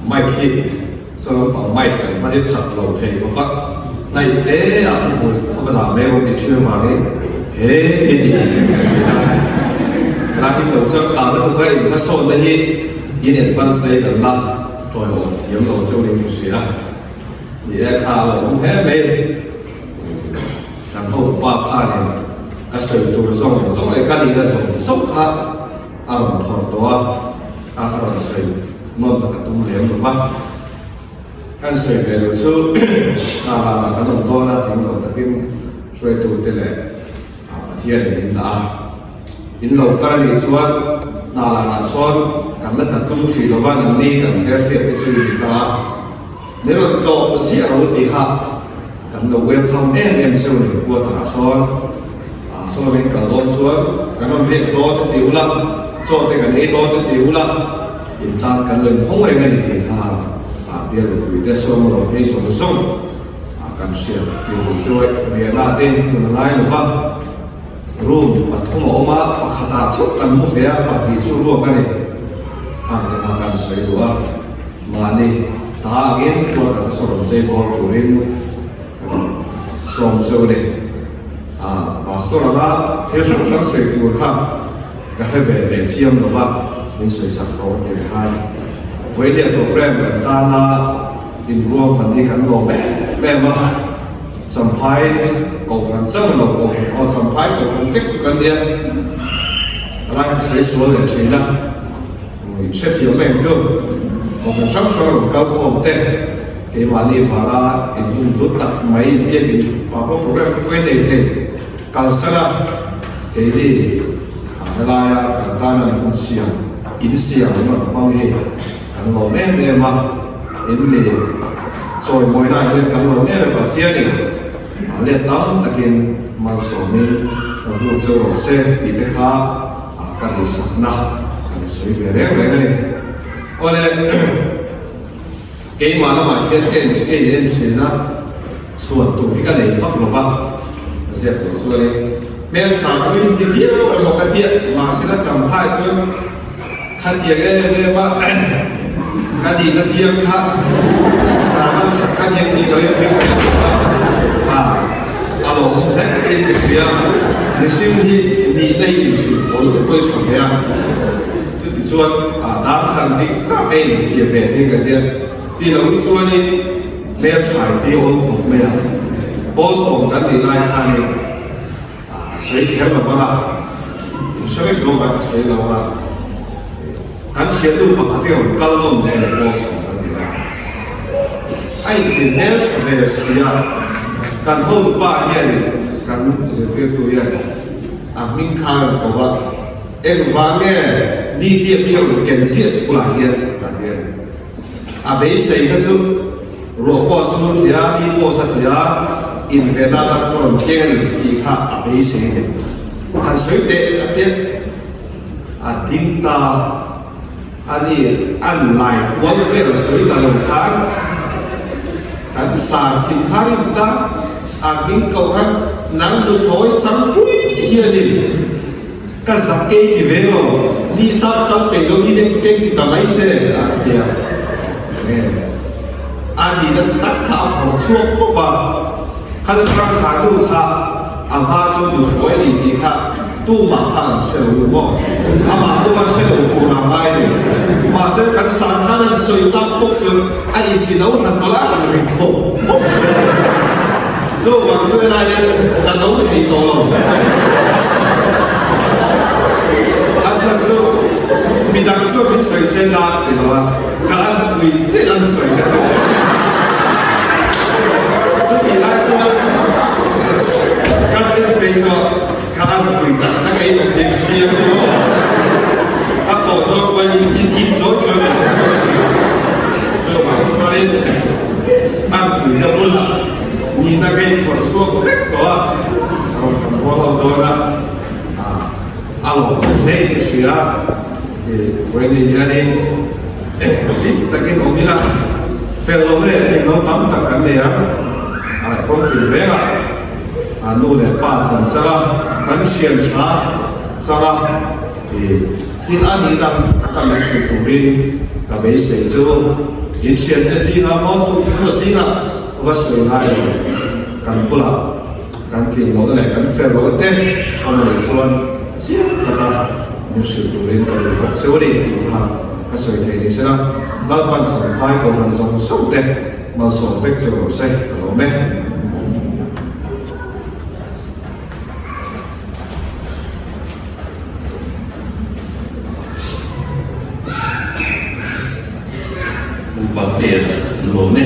Mic hi saw lampang mic kan hman hi chak lo thei khawp a, hnaih te ah i hmui a va dah mai rawn ti thin avangin he ti tih ka zir ka thin a. Helai hi lo changkang lutuk a inhmasawnna hi in advance lei kan la tawiawm thiam lo chauhin ka hria. Ni e kha a lo awm hle mai. Kan hotupa khanin ka sawi tur zawng zawng leh ka nihna zawng zawng kha a rawn phawrh tawh a, kha kha rawn sawi nawn ka tum lem lo va. Kan sawi ve loh chu hna danah kan awm dawn a, tling lo takin hruaitute leh Pathianin min dah a. In lo kal a nih chuan hna langah sawn kan la tlatlum hrih lo va, nangni kan hmelhriat te chu i ni ta a. Min rawn tlawh ziah ro tiha kan lo welcome em em cheu ni quarter ah sawn sawn in kal dawn chuan kan rawn riak dawn te ti ula, chaw te kan ei dawn te ti ula, in tan kan lo inhawng reng a ni tih kha bial mipui te sawn rawn phei zawng zawng kan hriat tir duh chu riahna te in thun a ngai lo va. Room pathum a awm a, pakhatah chauh kan mu ve a, pahnih chu ruak a ni. Khang te kha kan sawi duh a, mahni ta angin quarter te saw rawn zai bawl turin kan sawm cheu a ni. Ah, pastor anga thil hrang hrang sawi tur kha ka hre ve teh chiang lo va, min sawi sak tawh a tih khan vawinia program kan tana inruahman hi kan lawm em em a. Champhai kohhran chauh lo kohhran aw Champhai kohhran vek chu kan nia a lai ka sawi sual leh thin a in hrethiam mai ang chu kohhran hrang hrang rawn kal khawm te keimahni vanga in hun hlut tak mai biakin pa pawh program kha pawhin nei thei kalsan a keini helaia kan tana hun siam in siam an rawn hmang hi Kan lawm em em a, in ni chawimawina ah hian kan lawm em em Pathianin a let tam takin malsawmin ka vur cheu rawh se tih te kha ka duhsakna kan sawi ve reng reng a ni. Awle keimah lamah hian ka en ka in en thin a, chhuan tur hi ka nei vak lo va, ka ziak loh chuanin hmeltha ka min ti viau emaw ka tia mahse la champhai chuan Khatiang em em a ka nihna chiang kha dah hmansak ka niang tih ka rin reng reng lo a, a a lawmawm hle in ka hria. Mihring hi nihna hi inhrilh pawl te pawh i tha ve a, chutichuan a darthlalang dik tak a infiah ve thei ka tia. Ti lo hi chuanin hmeltha in ti awl khawp mai a, pawlsawm kan nih lai khanin A sawi kher lo vang a, in hre vek dawn a ka sawi lo a, kan thiannu pakhat hi a rawn kal nawn nen a post ang kan ni a, a inti hmel tha ve si a, kan hotupa hianin kan zirtirtu hian a hming kha a rawn ko a, engvang nge ni hliap hi a rawn ken chiah school ah hian a ti a ni. A beisei kha chu ruah pawh a sur thei a, ni pawh a sa thei a, invenna atan ka rawn keng a ni tih kha a beisei a ni. Han sawi teh a tia, a ding ta a ni, an lai kual vel sawi ta lo khan kan sar thin kha rin ta, a hming koh khan nang nuthlawi changpui hianin Ka zak kei ti ve lo, ni sap kal peih lo ni leng keng ti ta mai che a ti a. Enge a nihna tak kha a phawrh chhuak pawp a, kha la tang kha nu kha a hma chu nuthlawi a ni tih kha. Tumah khan an hre lo maw? Amah pawh khan hre lo tur a ngai ni. Mahse kan san khan an sawi tak bawk chu a inti no hran tawh lai ang ring bawk bawk mai a. Chuvang chu helai hian ka no thei tawh lo. A chhan chu midang chuan min sawi se na ka ti lo a, ka anpui chiah an sawi ka chu. Chutih lai chuan ka en phei chuan ka anpui tak tak ei awm tih ka chiang ni maw? A tawh zawk pawhin in ip chawi chawi mai thei a ni. Chuvang chuanin anpui na bulah nihna ka inphawrh chhuak vek tawh a, rawn kan bual ho dawn a, a lawm hlein ka hria. Vawiin hianin hlim takin awm ila, fel lo leh thil lo tam tak kan nei a, kawng tin rengah nu leh pa chan chang a, kan thian tha chang a, thil a nih dan taka min hrilh turin ka beisei chu in thiante zingah maw tu zingah va sawi ngai lo kan bulah. Kan tlin lohna leh kan fel lohna te awm a nih chuan chiang taka min hrilh turin ka duh bawk cheu a ni tih kha ka sawi theih ni sela, Lalpan Champhai Kohhran zawng zawng te malsawm vek chu rawh se ka lawm e.
Upa te an lawm e.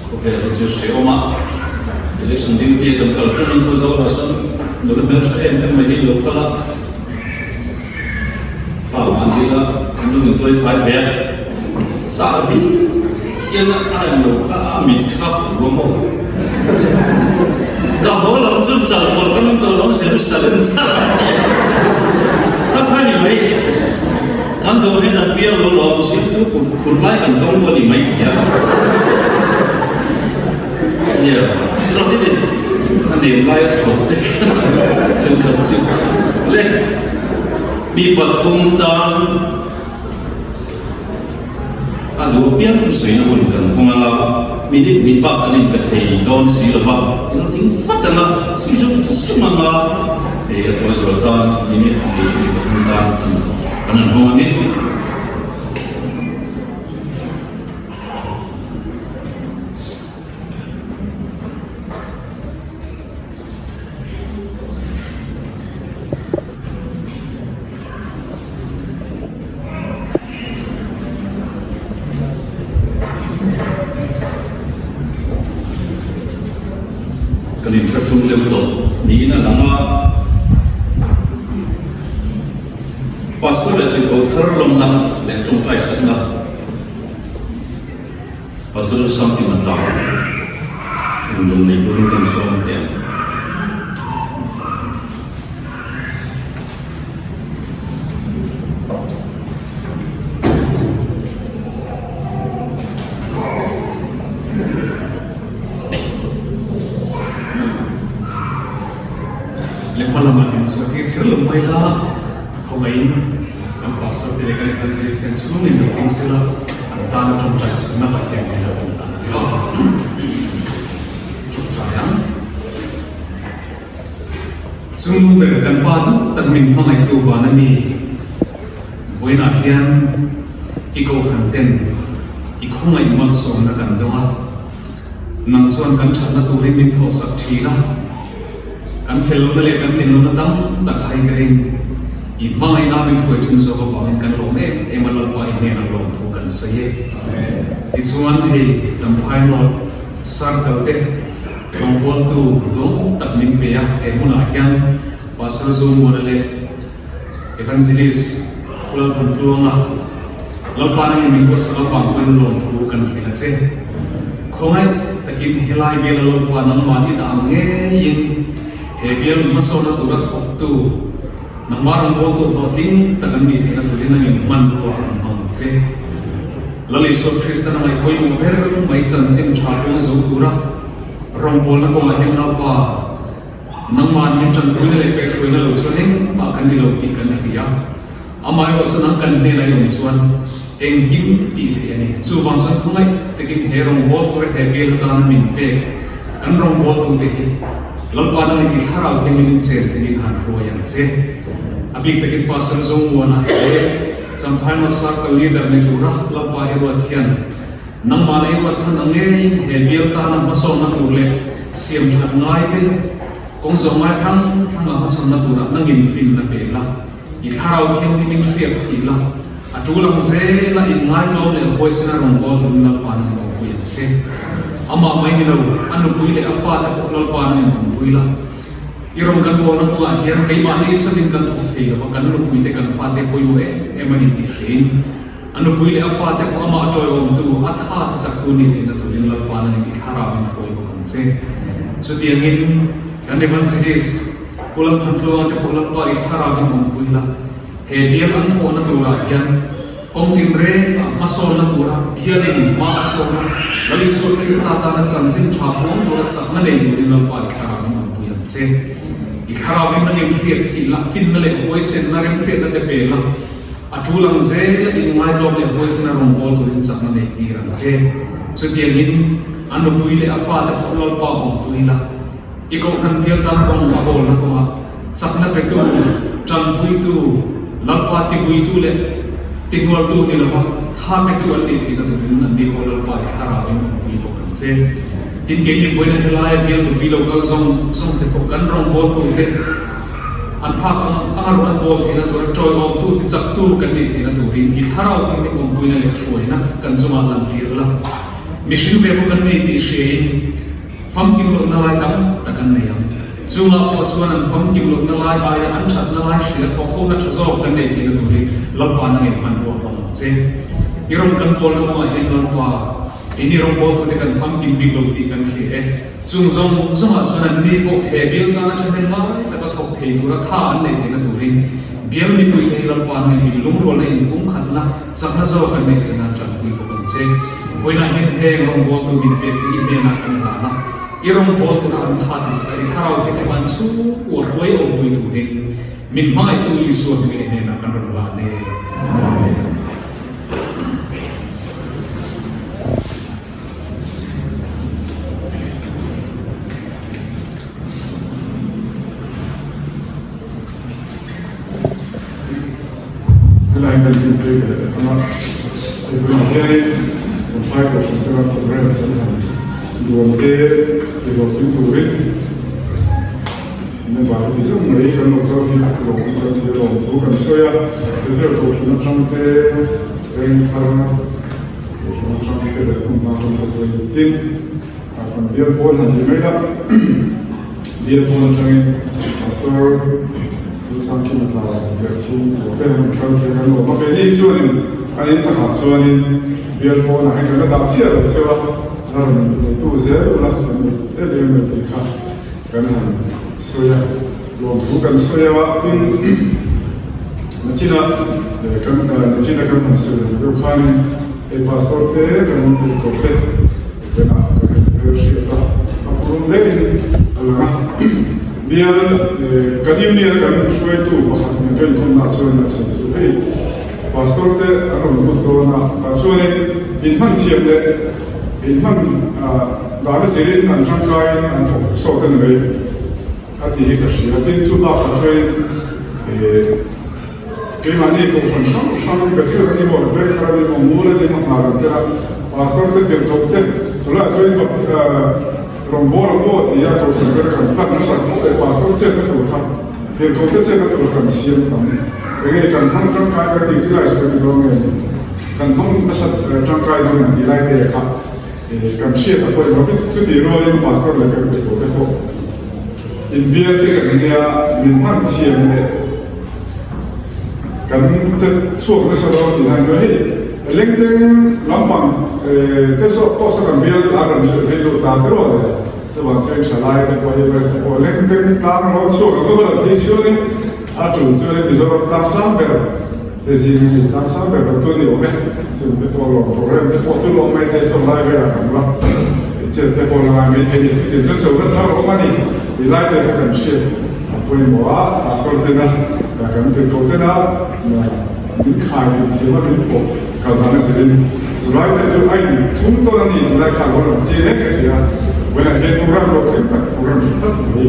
Khawvel hi chu hrehawm a, election duty a kan kal ṭan in Khawzawl ah sawn nula hmelṭha em em mai hi lo kal a, pa an dil a, an lo intuai fai ve a, tah hi hian a en lo kha a mit kha fu a maw? Ka haw lo chu chalkawr kan awm tawh lo ang Jerusalem thar an ti a, kha kha ni mai. Kan dawr hian an piang lo lawm, siltu kut khur lai kan dawng pawh a ni mai thei a. Nia, ram hi nen a nem lai a chhuak te thenkhat chu le mi pathum tan a duh apiang thusawiina hun kan hawng anga minute hnih bak kan inpe thei dawn si lo va, eng ding vat anga zui zung zung anga hei a chawi zual tan minute hnih mi pathum tan kan han hawng a ni. Kan inthlahrung deuh tawh niin a lang a. Pastor leh Tirhkoh thar lawmna leh tawngtai sakna. Pastor chu Samkima tlang inzawm nei turin kan sawm teh ang.
Lehma lamah din chhuah tir kher lo mai la, khawngaihin kan pastor te leh kan evangelist ten chhungin lo ding sela an tana tawngtai sakna Pathian hnenah kan tlan ang emaw? Tawngtai ang. Chu nu ber kan pa duh tak min hmangaihtu van a mi vawiinah hian i kohhran ten i khawngaih malsawmna kan dawng a, nang chuan kan thatna turin min thawhsak thin a. Kan fel lohna leh kan tlin lohna tam tak hai ka ring. I hmangaihna min hruai thin zawk avangin kan lawm em em a Lalpa i hnenah lawmthu kan sawi e. Tichuan hei Champhai North Circle te rawngbawltu dawng tak min pe a, he hmunah hian Pastor Zomuana leh Evangelist Pu Lalthantluanga Lalpa nangin min buatsak avang pawhin lawmthu kan hrilh a che. Khawngaih takin helai biala Lalpa nangmah i dah ang ngeiin he bial hmasawnna tura thawktu nangmah rawngbawltu hlawhtling tak an nih theihna turin nangin hmanrua an hmang ang che. Lal Isua Krista na ngaih pawimawh ber mai chanchin tha pawng zo tura rawngbawlna kawngah hian Lalpa Nangmah min tanpuina leh kaihhruaina lo chuan engmah kan ni lo tih kan hria. Amaherawh chu nang kan hnenah i awm chuan engkim tih theih a ni. Chuvang chuan khawngaih takin he rawngbawltu leh he bial atana min pek kan rawngbawltute hi. Lalpa nangin i thlarau thianghlim in chen chin in han hruai ang che. A bik takin Pastor Zomuana he Champhai North Circle Leader ni tura Lalpa i ruat hian nangmahna i ruatchhan ang ngeiin he bial tana hmasawnna tur leh siam that ngai te kawng zawh ngai hrang hranga hmachhawnna turah nangin finna pe la. I thlarau thianghlim in hriak thih la, a tul ang zel a inngaitawm leh huaisen a rawngbâwl turin Lalpa'n a inawmpui ang che. Amah mai ni lo, a nupui leh a fate pawh Lalpa'n a inawmpui la. I rawn kan bawlna kawngah hian keimahni chauhin kan thawk thei lo va, kan nupuite kan fate pawimawh em em a ni tih hriin, a nupui leh a fate pawh amah tawiawmtu, a tha tichaktu ni theihna turin Lalpa'n a i thlarau in hruai bawk ang che. Chutiangin, kan evangelist, Pu Lalthantluanga te pawh Lalpa i thlarau in awmpui la, he bial an thawhna turah hian kawng tinrengah hmasawnna tura bialin hma a sawn a, Lal Isua Krista tana chanchin tha puang tura chakna nei turin Lalpa i thlarau in awmpui ang che. I thlarau in nangin hriat thih la, finna leh huaisenna remhriatna te pe la, a tul ang zela inngaidlawm leh huaisena rawngbâwl turin chakna neih tir ang che. Chutiangin a nupui leh a fate pawh Lalpa awmpui la. I kohhran bial tan rawng a bawlna kawngah chakna petu, tanpuitu, Lalpa tivuitu leh tihnualtu ni lova tha petu an nih theihna turin anni pawh Lalpa i thlarauin awmpui bawk ang che. Tin, keini vawiina helaia bial nupui lo kal zawng zawng te pawh kan rawngbawltu te an phak ang anga rawn an bawl theihna tura tawiawmtu, tichaktu kan nih theihna turin i thlarau thinrim awmpuina leh hruaina kan chungah lantir la. Mihring ve pawh kan nei tih hriain, Famkim lohna lai tam tak an nei ang. Chungah pawh chuan an famkim lohna lai aia an thatna lai hria thawk hona tha zawk kan nei theihna turin Lalpa nangin hmanrua hmang ang che. I rawn kan pawlna kawngah hian Lalpa, keini rawngbawltute kan famkim bik lo tih kan hria e. Chung zawng zawngah chuan an ni pawh he bial tana thahnem lai taka thawk thei tura tha an nei theihna turin bial mipuite hi Lalpa nangin in lungrualna inpumkhatna chakna zawk an neih theih nan tanpui bawk ang che. Vawiinah hian heng rawngbawltu min pek hi i hnenah kan hlan a, i rawngbâwl tura an tha ti chaka i thlarau theihna an chhungkua hruai awmpui turin min hmangaihtu Isua hmingin i hnenah kan rawn hlan e. Amen.
Helai kan hmuh phei ve leh ang a, hei vawiin hianin Champhai Kohhran te ram program kan han duan te tihlawhtling turin member te ti zawng mai kan lo kal hi lawm kan ti a, lawmthu kan sawi a, Bethel Kohhran atang te Vengthar Kohhran atang te leh hmun hma kan ta pawhin tin kan bial pawn han ti mai la. Bial pawn atangin Pastor Lusangkima tla ber chhung tur te an rawn kal thei kan lawm a, keini chuanin a in takah chuanin bial pawnah hian kan la dah chiah lo cheu a, la rawn intineitu zel ula kan duh em em mai tih kha kan han sawi a, lawmthu kan sawi a, tin nachina kan nachina kan han sawi ang deuh khanin hei Pastor te kan tirh koh te. Tunah ka han hmel hriat a, a purun deuhin a lang a. Bial kan union kan hruaitu pakhat nen ka inkhawmna chuan a sawi chu hei Pastor te an rawn lut dawn a, tah chuanin inhman thiam leh inhman dan a zirin an tangkai an thawk sawt a ni mai a tih hi ka hria. Tin, chu bakah chuanin Keimahni kohhran hrang hrang Bethel a ni maw, Vengthar a ni maw, Mul a ni maw hna lam tel a, Pastor te tirhkoh te chulaiah chuan rawngbâwl a maw tia kohhran ber kan plan nasat maw leh Pastor chetna tur kha tirhkoh te chetna tur kan siam tam. Eng nge kan hmang tangkai kan utilize kan ti dawn nge ni? Kan hmang nasat tangkai dawn em tih lai te kha kan hriat a pawimawh. Chutih rualin Pastor leh kan tirhkoh te pawh inbial te kan nia min hman thiam leh Kan chet chhuak nasa dawn tih hian hei lengteng lampang te saw pawh saw kan bial a rawn ri lut ta te rual le chuvang chuan thalai te pawh hi wife te pawh lengteng tlang rawn chhuak ang ka rawn tih chuanin a tul chuanin Mizoram tlang sang ber te zing a ni tlang sang ber dawttu ni awm e chung te pawh lawm program te pawh chu lawm mai te saw lai velah kan la chet te pawh la ngai mai thei ni chutiang chuan chona thar a awm a ni tih lai te kha kan hriat. A pawimawh a, Pastor tena kan tirhkoh tena min khai min thiam a min pawh kal dan a zirin chulai te chu a in thum tawn a ni tih lai kha a lo lang chiang hle ka hria. Vawiinah hian program hlawhtling tak, program tha tak mai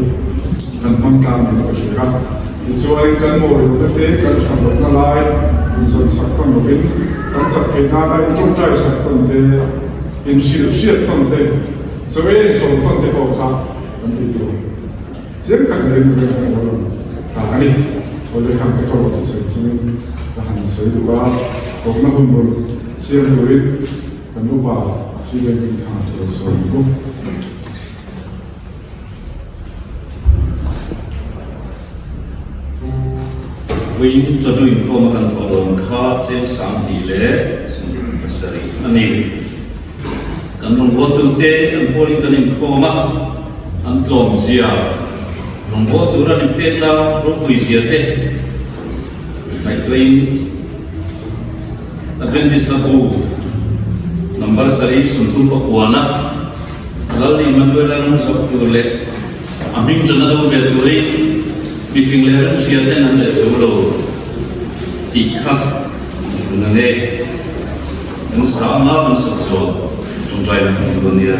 kan hmang tlang niin ka hria a. Tichuanin kan mawllohna te, kan thatlohna lai inzawn sak tawn lovin, kan sak theih nana inṭawngṭai sak tawn te, inhrilh hriat tawn te, chaw ei insawm tawn te pawh kha kan tih tur chiang tak niin ka ring a lo lang ta a ni. Awle khan te kha ruah chu sawi chungin ka han sawi duh a, tawpna hun rawn siam turin kan upa Sri Lengthanga chu lo sawi ang u.
Vawiin chawhnu inkhawm a kan thawh dawn kha cheng 2000 leh 27 a ni. Kan rawngbawltute an pawlin kan inkhawm a, an tlawm zia, rawngbâwl tura an inpekna ropui zia te ngaihtuahin Adventist hla bu number 139-a Lal Immanuela ram zawh tur leh a hming ṭana do ve turin mifing leh remhria ten an daih zo lo tih kha an hmu nge. Kan sa anga kan sak chuan ṭawngṭai na kan hmu dawn nia.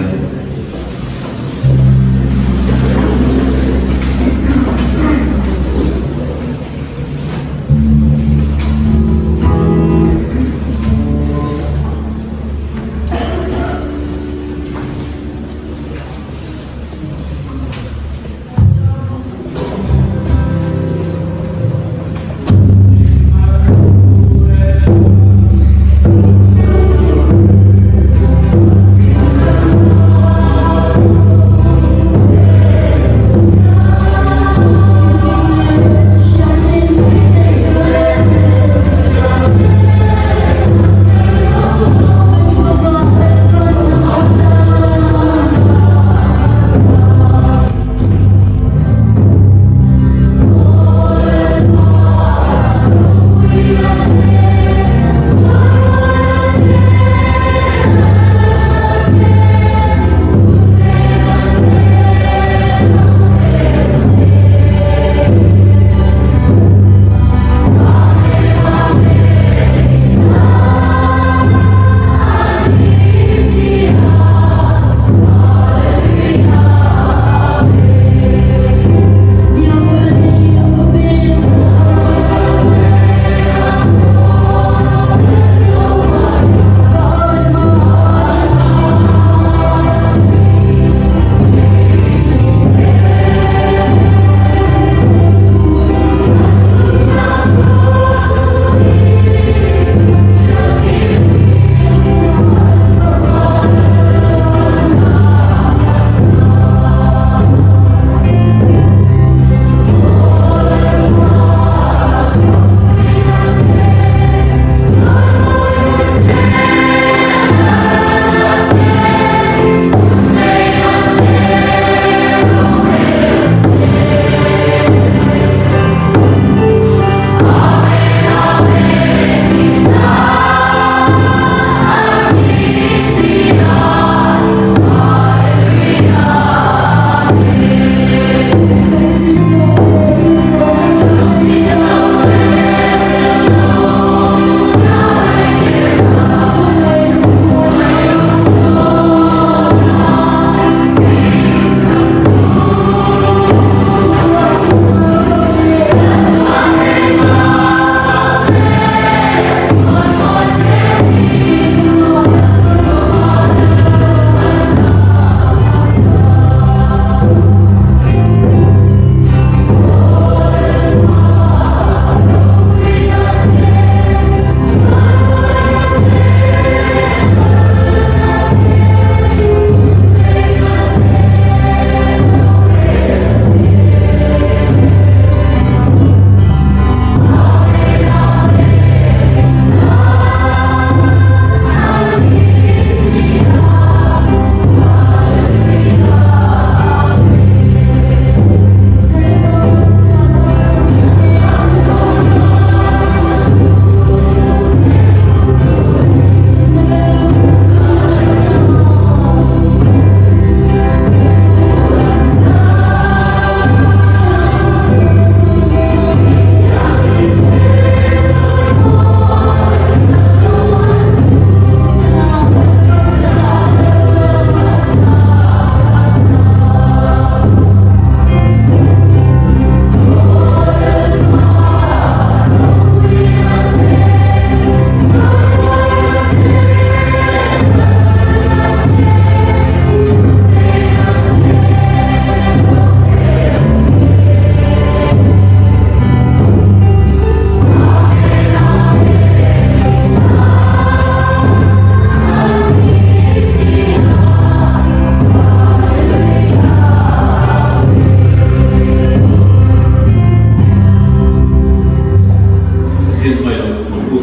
Pathian hmai lo ang u.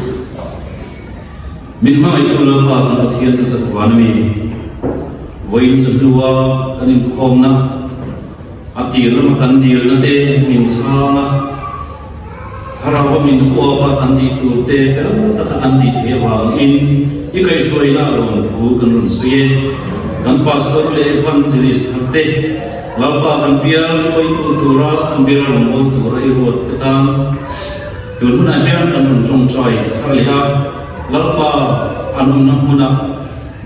Min hmangaihtu Lalpa kan Pathian tu tak van ami vawiin chu hnua kan inkhawmna a tir lama kan dilna te min chhang a, Thlarau min uap a kan tih tur te fel taka kan tih theih avangin i kaihhruaina a lawm thu kan rawn sawi e. Kan Pastor leh Evangelist thar te, Lalpa kan bial hruaitu tura kan bial rawnbawl tura i ruat te tan tun hunah hian kan rawn tawngtai thar leh a, Lalpa an awmna hmunah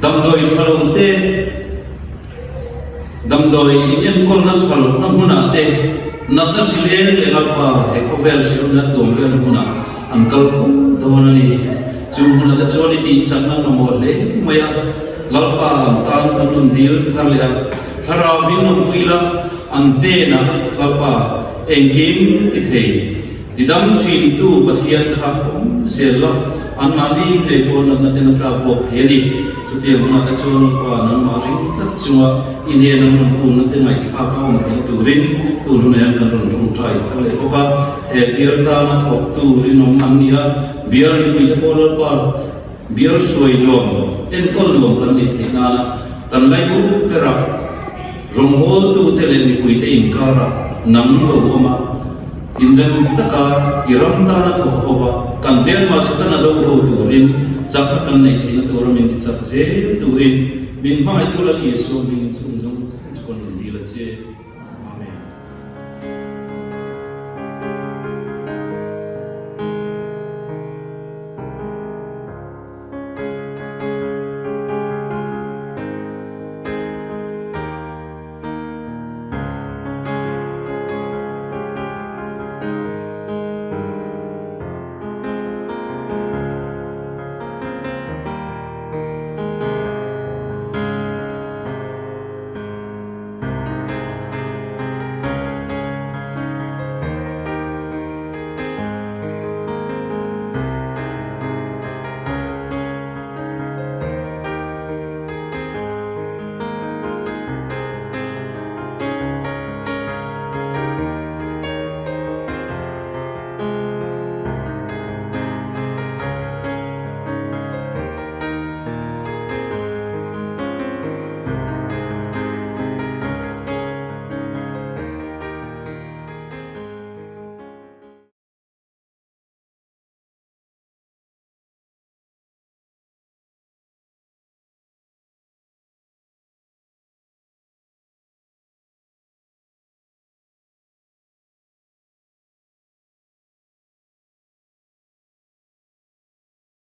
damdawi tha lo te, Damdawi inenkawlna tha lohna hmunah te, natna hri leng leh Lalpa he khawvel hrilhna tuam velna hmunah an kal fo dawn a ni. Chu hmunah te chuan i tih chakna mamawh hle mai a, Lalpa an tan kan rawn dil thar leh a, Thlarauin awmpui la, an hnenah Lalpa engkim ti thei. Tidam thintu Pathian kha awm zel la, anmahni ngei pawh natna ten a tlak buak thei a ni. Chutiang hunah te chuan Upa nangmah ring tlat chunga i hnena rawn kunna te ngaihthlak a awm theihna turin tun hunah hian kan rawn tawngtai thar leh bawk a. He bial tana thawktu rinawm an ni a, bial mipuite pawh Lalpa bial hruai nuam, enkawl nuam kan nih theih nana kan laimu berah rawngbawltute leh mipuite inkarah nang lo awm a. Inrem taka i ram tana thawk ho a, kan hmelma Setana do ho turin chakna kan neih theihna tura min tichak zel turin min hmangaihtu Lal Isua hmingin chung zawng.